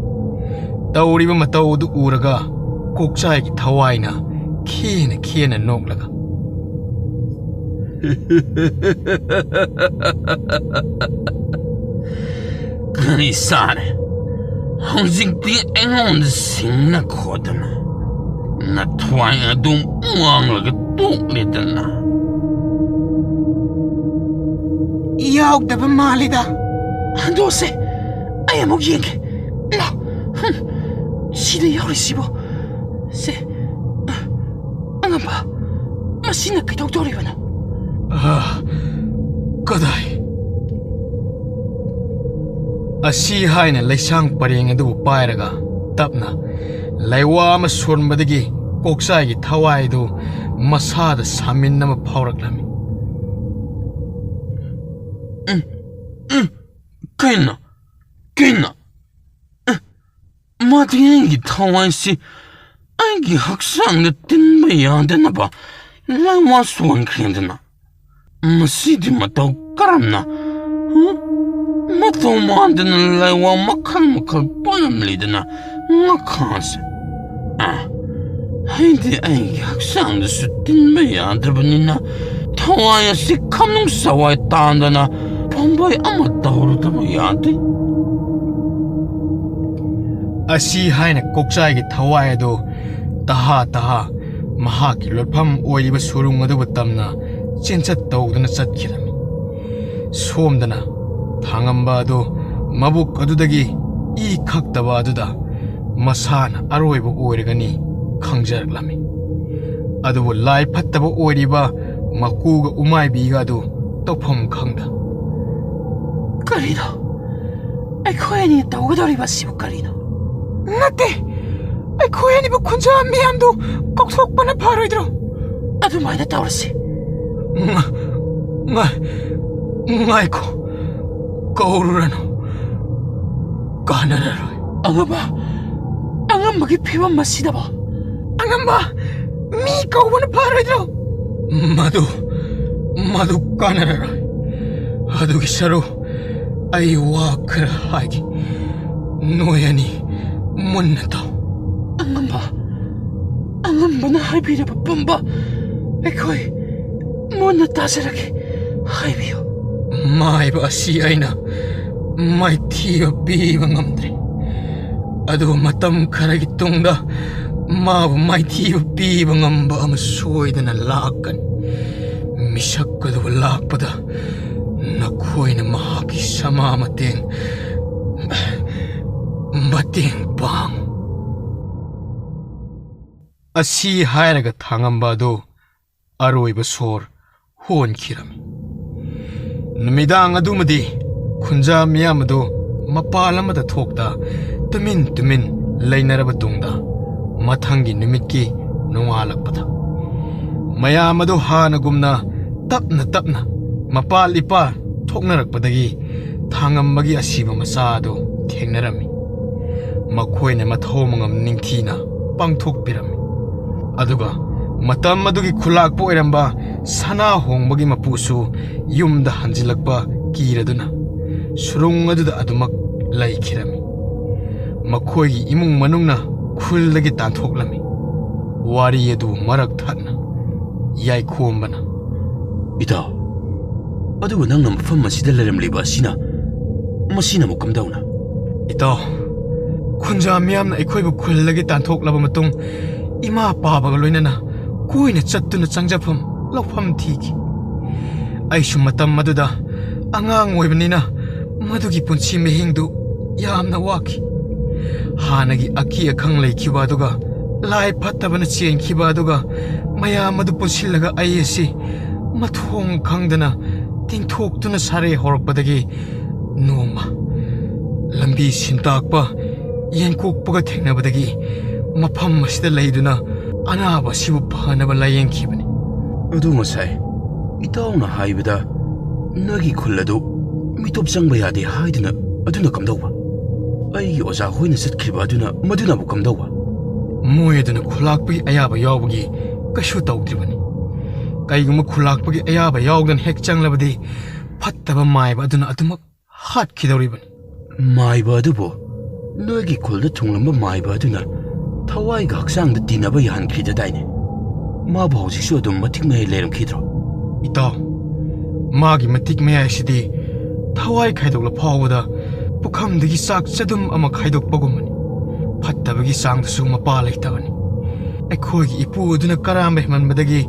ꯇꯧꯔꯤꯕ ꯃꯇꯧꯗꯨ ꯎꯔꯒ ꯀꯣꯛꯆꯥꯏꯒꯤ ꯊꯋꯥꯏꯅ ꯈꯦꯅ ꯈꯦꯅ ꯅꯣꯛꯂꯒ, "ꯀꯔꯤ ꯆꯥꯔꯦ? ꯍꯧꯖꯤꯛꯇꯤ ꯑꯩꯉꯣꯟꯗ ꯁꯤꯡꯅ ꯈꯣꯠꯇꯅ ꯅꯊ꯭ꯋꯥꯏ ꯑꯗꯨꯝ ꯋꯥꯡꯂꯒ ꯇꯣꯛꯂꯦꯗꯅ?" ꯌꯥꯎꯗꯕ ꯃꯥꯜꯂꯤꯗ꯫ ꯑꯗꯨꯁꯦ ꯑꯩ ꯑꯃꯨꯛ ꯌꯦꯡꯒꯦ꯫ ꯂꯥꯎ꯫ ꯍꯨꯝ꯫ ꯁꯤꯗ ꯌꯥꯎꯔꯤꯁꯤꯕꯣ? ꯁꯦ, ꯑ, ꯑꯉꯝꯕ, ꯃꯁꯤꯅ ꯀꯩꯗꯧꯗꯧꯔꯤꯕꯅꯣ? ꯑ, ꯀꯗꯥꯏ? ꯑꯁꯤ ꯍꯥꯏꯅ ꯂꯩꯁꯥꯡ ꯄꯔꯦꯡ ꯑꯗꯨꯕꯨ ꯄꯥꯏꯔꯒ ꯇꯞꯅ ꯂꯩꯋꯥ ꯑꯃ ꯁꯣꯟꯕꯗꯒꯤ ꯀꯣꯛꯆꯥꯏꯒꯤ ꯊꯋꯥꯏꯗꯨ ꯃꯁꯥꯗ ꯁꯥꯃꯤꯟ ꯑꯃ ꯐꯥꯎꯔꯛꯂꯝꯃꯤ꯫ ꯎꯝ, ꯎꯝ, ꯀꯩꯅꯣ? ꯀꯩꯅꯣ? ꯃꯥꯗꯤ ꯑꯩꯒꯤ ꯊꯋꯥꯏꯁꯤ ꯑꯩꯒꯤ ꯍꯛꯆꯥꯡꯗ ꯇꯤꯟꯕ ꯌꯥꯗꯅꯕ ꯂꯥꯏꯋꯥ ꯁꯣꯟꯈ꯭ꯔꯦꯗꯅ꯫ ꯃꯁꯤꯗꯤ ꯃꯇꯧ ꯀꯔꯝꯅ? ꯍꯨꯝ? ꯃꯇꯧ ꯃꯥꯟꯗꯅ ꯂꯥꯏꯋꯥ ꯃꯈꯜ ꯃꯈꯜ ꯄꯥꯜꯂꯝꯂꯤꯗꯅ ꯉꯈꯥꯁꯦ꯫ ꯑ, ꯑꯩꯗꯤ ꯑꯩꯒꯤ ꯍꯛꯆꯥꯡꯗꯁꯨ ꯇꯤꯟꯕ ꯌꯥꯗ꯭ꯔꯕꯅꯤꯅ ꯊꯋꯥꯏ ꯑꯁꯤ ꯈꯝꯅꯨꯡ ꯆꯋꯥꯏ ꯇꯥꯟꯗꯅ ꯄꯥꯝꯕꯩ ꯑꯃ ꯇꯧꯔꯨꯗꯕ ꯌꯥꯗꯦ꯫ ꯑꯁꯤ ꯍꯥꯏꯅ ꯀꯣꯛꯆꯥꯏꯒꯤ ꯊꯋꯥꯏ ꯑꯗꯨ ꯇꯍꯥ ꯇꯍꯥ ꯃꯍꯥꯛꯀꯤ ꯂꯣꯠꯐꯝ ꯑꯣꯏꯔꯤꯕ ꯁꯨꯔꯨꯡ ꯑꯗꯨꯕꯨ ꯇꯝꯅ ꯆꯦꯟꯆꯠ ꯇꯧꯗꯨꯅ ꯆꯠꯈꯤꯔꯝꯃꯤ꯫ ꯁꯣꯝꯗꯅ ꯊꯥꯉꯝꯕ ꯑꯗꯨ ꯃꯕꯨꯛ ꯑꯗꯨꯗꯒꯤ ꯏ ꯈꯛꯇꯕ ꯑꯗꯨꯗ ꯃꯁꯥꯅ ꯑꯔꯣꯏꯕ ꯑꯣꯏꯔꯒꯅꯤ ꯈꯪꯖꯔꯛꯂꯝꯃꯤ꯫ ꯑꯗꯨꯕꯨ ꯂꯥꯏ ꯐꯠꯇꯕ ꯑꯣꯏꯔꯤꯕ ꯃꯀꯨꯒ ꯎꯃꯥꯏꯕꯤꯒ ꯑꯗꯨ ꯇꯧꯐꯝ ꯈꯪꯗ, "ꯀꯔꯤꯅꯣ? ꯑꯩꯈꯣꯏ ꯑꯅꯤ ꯇꯧꯒꯗꯧꯔꯤꯕ ꯑꯁꯤꯕꯨ ꯀꯔꯤꯅꯣ?" "ꯅꯠꯇꯦ, ꯑꯩꯈꯣꯏ ꯑꯅꯤꯕꯨ ꯈꯨꯟꯖꯥ ꯃꯤꯌꯥꯝꯗꯨ ꯀꯧꯊꯣꯛꯄꯅ ꯐꯔꯣꯏꯗ꯭ꯔꯣ? ꯑꯗꯨꯃꯥꯏꯅ ꯇꯧꯔꯁꯤ꯫ ꯉ-, ꯉ-, ꯉꯥꯏꯈꯣ꯫ ꯀꯧꯔꯨꯔꯅꯨ꯫ ꯀꯥꯟꯅꯔꯔꯣꯏ꯫ ꯑꯉꯝꯕ, ꯑꯉꯝꯕꯒꯤ ꯐꯤꯕꯝ ꯑꯁꯤꯗꯕꯣ? ꯑꯉꯝꯕ, ꯃꯤ ꯀꯧꯕꯅ ꯐꯔꯣꯏꯗ꯭ꯔꯣ? ꯃꯗꯨ, ꯃꯗꯨ ꯀꯥꯟꯅꯔꯔꯣꯏ꯫ ꯑꯗꯨꯒꯤ ꯁꯔꯨ ꯑꯩ ꯋꯥ ꯈꯔ ꯍꯥꯏꯒꯦ꯫ ꯅꯣꯏ ꯑꯅꯤ ꯃꯨꯟꯅ ꯇꯥꯎ꯫ ꯑꯉꯝꯕ, ꯑꯉꯝꯕꯅ ꯍꯥꯏꯕꯤꯔꯕ ꯄꯨꯝꯕ ꯑꯩꯈꯣꯏ ꯃꯨꯟꯅ ꯇꯥꯖꯔꯒꯦ꯫ ꯍꯥꯏꯕꯤꯌꯨ꯫ ꯃꯥꯏꯕ ꯑꯁꯤ ꯑꯩꯅ ꯃꯥꯏꯊꯤꯕ ꯄꯤꯕ ꯉꯝꯗ꯭ꯔꯤ꯫ ꯑꯗꯨꯕꯨ ꯃꯇꯝ ꯈꯔꯒꯤ ꯇꯨꯡꯗ ꯃꯥꯕꯨ ꯃꯥꯏꯊꯤꯕ ꯄꯤꯕ ꯉꯝꯕ ꯑꯃ ꯁꯣꯏꯗꯅ ꯂꯥꯛꯀꯅꯤ꯫ ꯃꯤꯁꯛ ꯑꯗꯨꯕꯨ ꯂꯥꯛꯄꯗ ꯅꯈꯣꯏꯅ ꯃꯍꯥꯛꯀꯤ ꯁꯃꯥ ꯃꯇꯦꯡ, ꯃꯇꯦꯡ ꯄꯥꯡꯉꯨ꯫ ꯑꯁꯤ ꯍꯥꯏꯔꯒ ꯊꯥꯡꯉꯝꯕ ꯑꯗꯨ ꯑꯔꯣꯏꯕ ꯁꯣꯔ ꯍꯣꯟꯈꯤꯔꯝꯃꯤ꯫ ꯅꯨꯃꯤꯗꯥꯡ ꯑꯗꯨꯃꯗꯤ ꯈꯨꯟꯖꯥ ꯃꯤꯌꯥꯝ ꯑꯗꯨ ꯃꯄꯥꯜ ꯑꯃꯗ ꯊꯣꯛꯇ ꯇꯨꯃꯤꯟ ꯇꯨꯃꯤꯟ ꯂꯩꯅꯔꯕ ꯇꯨꯡꯗ, ꯃꯊꯪꯒꯤ ꯅꯨꯃꯤꯠꯀꯤ ꯅꯣꯡꯉꯥꯜꯂꯛꯄꯗ ꯃꯌꯥꯝ ꯑꯗꯨ ꯍꯥꯟꯅꯒꯨꯝꯅ ꯇꯞꯅ ꯇꯞꯅ ꯃꯄꯥꯜ ꯏꯄꯥꯜ ꯊꯣꯛꯅꯔꯛꯄꯗꯒꯤ ꯊꯥꯡꯉꯝꯕꯒꯤ ꯑꯁꯤꯕ ꯃꯆꯥ ꯑꯗꯨ ꯊꯦꯡꯅꯔꯝꯃꯤ꯫ ꯃꯈꯣꯏꯅ ꯃꯊꯧ ꯃꯉꯝ ꯅꯤꯡꯊꯤꯅ ꯄꯥꯡꯊꯣꯛꯄꯤꯔꯝꯃꯤ꯫ ꯑꯗꯨꯒ ꯃꯇꯝ ꯑꯗꯨꯒꯤ ꯈꯨꯂꯥꯛꯄ ꯑꯣꯏꯔꯝꯕ ꯁꯅꯥ ꯍꯣꯡꯕꯒꯤ ꯃꯄꯨꯁꯨ ꯌꯨꯝꯗ ꯍꯟꯖꯤꯜꯂꯛꯄ ꯀꯤꯔꯗꯨꯅ ꯁꯨꯔꯨꯡ ꯑꯗꯨꯗ ꯑꯗꯨꯃꯛ ꯂꯩꯈꯤꯔꯝꯃꯤ꯫ ꯃꯈꯣꯏꯒꯤ ꯏꯃꯨꯡ ꯃꯅꯨꯡꯅ ꯈꯨꯜꯗꯒꯤ ꯇꯥꯟꯊꯣꯛꯂꯝꯃꯤ꯫ ꯋꯥꯔꯤ ꯑꯗꯨ ꯃꯔꯛ ꯊꯠꯅ ꯌꯥꯏꯈꯣꯝꯕꯅ, "ꯏꯇꯥꯎ, ꯑꯗꯨꯕꯨ ꯅꯪꯅ ꯃꯐꯝ ꯑꯁꯤꯗ ꯂꯩꯔꯝꯂꯤꯕ ꯑꯁꯤꯅ, ꯃꯁꯤꯅ ꯑꯃꯨꯛ ꯀꯝꯗꯧꯅ?" "ꯏꯇꯥꯎ, ꯈꯨꯟꯖꯥ ꯃꯤꯌꯥꯝꯅ ꯑꯩꯈꯣꯏꯕꯨ ꯈꯨꯜꯗꯒꯤ ꯇꯥꯟꯊꯣꯛꯂꯕ ꯃꯇꯨꯡ, ꯏꯃꯥ ꯄꯥꯕꯒ ꯂꯣꯏꯅꯅ ꯀꯣꯏꯅ ꯆꯠꯇꯨꯅ ꯆꯪꯖꯐꯝ ꯂꯧꯐꯝ ꯊꯤꯈꯤ꯫ ꯑꯩꯁꯨ ꯃꯇꯝ ꯑꯗꯨꯗ ꯑꯉꯥꯡ ꯑꯣꯏꯕꯅꯤꯅ ꯃꯗꯨꯒꯤ ꯄꯨꯟꯁꯤ ꯃꯍꯤꯡꯗꯨ ꯌꯥꯝꯅ ꯋꯥꯈꯤ꯫ ꯍꯥꯟꯅꯒꯤ ꯑꯀꯤ ꯑꯈꯪ ꯂꯩꯈꯤꯕ ꯑꯗꯨꯒ, ꯂꯥꯏ ꯐꯠꯇꯕꯅ ꯆꯦꯟꯈꯤꯕ ꯑꯗꯨꯒ, ꯃꯌꯥꯝ ꯑꯗꯨ ꯄꯨꯟꯁꯤꯜꯂꯒ ꯑꯩ ꯑꯁꯤ ꯃꯊꯣꯡ ꯈꯪꯗꯅ ꯇꯤꯡꯊꯣꯛꯇꯨꯅ ꯁꯥꯔꯦ ꯍꯧꯔꯛꯄꯗꯒꯤ, ꯅꯣꯡꯃ ꯂꯝꯕꯤ ꯁꯤꯟꯇꯥꯛꯄ ꯌꯦꯟꯀꯣꯛꯄꯒ ꯊꯦꯡꯅꯕꯗꯒꯤ ꯃꯐꯝ ꯑꯁꯤꯗ ꯂꯩꯗꯨꯅ ꯑꯅꯥꯕ ꯑꯁꯤꯕꯨ ꯐꯅꯕ ꯂꯥꯌꯦꯡꯈꯤꯕꯅꯤ꯫ ꯑꯗꯨ ꯉꯁꯥꯏ ꯏꯇꯥꯎꯅ ꯍꯥꯏꯕꯗ ꯅꯣꯏꯒꯤ ꯈꯨꯜ ꯑꯗꯨ ꯃꯤꯇꯣꯞ ꯆꯪꯕ ꯌꯥꯗꯦ ꯍꯥꯏꯗꯨꯅ, ꯑꯗꯨꯅ ꯀꯝꯗꯧꯕ? ꯑꯩꯒꯤ ꯑꯣꯖꯥ ꯍꯣꯏꯅ ꯆꯠꯈ꯭ꯔꯤꯕ ꯑꯗꯨꯅ, ꯃꯗꯨꯅꯕꯨ ꯀꯝꯗꯧꯕ? ꯃꯣꯏ ꯑꯗꯨꯅ ꯈꯨꯂꯥꯛꯄꯒꯤ ꯑꯌꯥꯕ ꯌꯥꯎꯕꯒꯤ ꯀꯩꯁꯨ ꯇꯧꯗ꯭ꯔꯤꯕꯅꯤ꯫ ꯀꯩꯒꯨꯝꯕ ꯈꯨꯂꯥꯛꯄꯒꯤ ꯑꯌꯥꯕ ꯌꯥꯎꯗꯅ ꯍꯦꯛ ꯆꯪꯂꯕꯗꯤ, ꯐꯠꯇꯕ ꯃꯥꯏꯕ ꯑꯗꯨꯅ ꯑꯗꯨꯃꯛ ꯍꯥꯠꯈꯤꯗꯧꯔꯤꯕꯅꯤ꯫ ꯃꯥꯏꯕ ꯑꯗꯨꯕꯨ ꯅꯣꯏꯒꯤ ꯈꯨꯜꯗ ꯊꯨꯡꯂꯝꯕ ꯃꯥꯏꯕ ꯑꯗꯨꯅ ꯊꯋꯥꯏꯒ ꯍꯛꯆꯥꯡꯗ ꯇꯤꯟꯅꯕ ꯌꯥꯍꯟꯈꯤꯗꯗꯥꯏꯅꯦ? ꯃꯥꯕꯨ ꯍꯧꯖꯤꯛꯁꯨ ꯑꯗꯨꯝ ꯃꯇꯤꯛ ꯃꯌꯥꯏ ꯂꯩꯔꯝꯈꯤꯗ꯭ꯔꯣ? ꯏꯇꯥꯎ, ꯃꯥꯒꯤ ꯃꯇꯤꯛ ꯃꯌꯥꯏꯁꯤꯗꯤ ꯊꯋꯥꯏ ꯈꯥꯏꯗꯣꯛꯂ ꯐꯥꯎꯕꯗ ꯄꯨꯈꯝꯗꯒꯤ ꯆꯥꯛ ꯆꯗꯨꯝ ꯑꯃ ꯈꯥꯏꯗꯣꯛꯄꯒꯨꯝꯕꯅꯤ꯫ ꯐꯠꯇꯕꯒꯤ ꯆꯥꯡꯗꯁꯨ ꯃꯄꯥ ꯂꯩꯇꯕꯅꯤ꯫ ꯑꯩꯈꯣꯏꯒꯤ ꯏꯄꯨ ꯑꯗꯨꯅ ꯀꯔꯥꯝꯕ ꯍꯦꯟꯃꯟꯕꯗꯒꯤ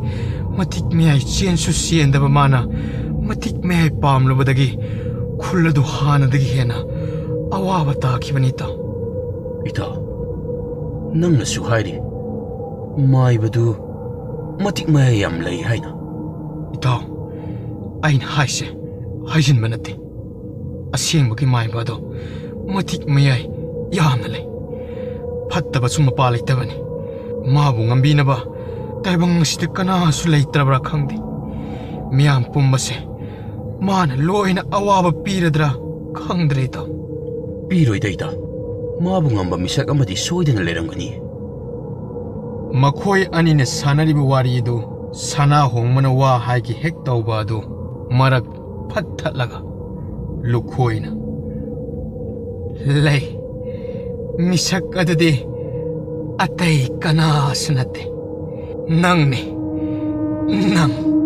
ꯃꯇꯤꯛ ꯃꯌꯥꯏ ꯆꯦꯟꯁꯨ ꯆꯦꯟꯗꯕ ꯃꯥꯅ ꯃꯇꯤꯛ ꯃꯌꯥꯏ ꯄꯥꯝꯂꯨꯕꯗꯒꯤ ꯈꯨꯜ ꯑꯗꯨ ꯍꯥꯟꯅꯗꯒꯤ ꯍꯦꯟꯅ ꯑꯋꯥꯕ ꯇꯥꯈꯤꯕꯅꯤ, ꯏꯇꯥꯎ꯫ ꯏꯇꯥꯎ, ꯅꯪꯅꯁꯨ ꯍꯥꯏꯔꯤ, ꯃꯥꯏꯕꯗꯨ ꯃꯇꯤꯛ ꯃꯌꯥꯏ ꯌꯥꯝ ꯂꯩ ꯍꯥꯏꯅ꯫ ꯏꯇꯥꯎ, ꯑꯩꯅ ꯍꯥꯏꯁꯦ ꯍꯥꯏꯖꯤꯟꯕ ꯅꯠꯇꯦ꯫ ꯑꯁꯦꯡꯕꯒꯤ ꯃꯥꯏꯕ ꯑꯗꯣ ꯃꯇꯤꯛ ꯃꯌꯥꯏ ꯌꯥꯝꯅ ꯂꯩ꯫ ꯐꯠꯇꯕꯁꯨ ꯃꯄꯥ ꯂꯩꯇꯕꯅꯤ꯫ ꯃꯥꯕꯨ ꯉꯝꯕꯤꯅꯕ ꯇꯥꯏꯕꯪ ꯑꯁꯤꯗ ꯀꯅꯥꯁꯨ ꯂꯩꯇ꯭ꯔꯕ꯭ꯔꯥ ꯈꯪꯗꯦ꯫ ꯃꯤꯌꯥꯝ ꯄꯨꯝꯕꯁꯦ ꯃꯥꯅ ꯂꯣꯏꯅ ꯑꯋꯥꯕ ꯄꯤꯔꯗ꯭ꯔꯥ ꯈꯪꯗ꯭ꯔꯦ, ꯏꯇꯥꯎ꯫ ꯄꯤꯔꯣꯏꯗ, ꯏꯇꯥꯎ꯫ ꯃꯥꯕꯨ ꯉꯝꯕ ꯃꯤꯁꯛ ꯑꯃꯗꯤ ꯁꯣꯏꯗꯅ ꯂꯩꯔꯝꯒꯅꯤ꯫ ꯃꯈꯣꯏ ꯑꯅꯤꯅ ꯁꯥꯟꯅꯔꯤꯕ ꯋꯥꯔꯤ ꯑꯗꯨ ꯁꯅꯥ ꯍꯣꯡꯕꯅ ꯋꯥ ꯍꯥꯏꯒꯦ ꯍꯦꯛ ꯇꯧꯕ ꯑꯗꯨ ꯃꯔꯛ ꯐꯠ ꯊꯠꯂꯒ ꯂꯨꯈꯣꯏꯅ, "ꯂꯩ, ꯃꯤꯁꯛ ꯑꯗꯨꯗꯤ ꯑꯇꯩ ꯀꯅꯥꯁꯨ ꯅꯠꯇꯦ, ꯅꯪꯅꯤ, ꯅꯪ!"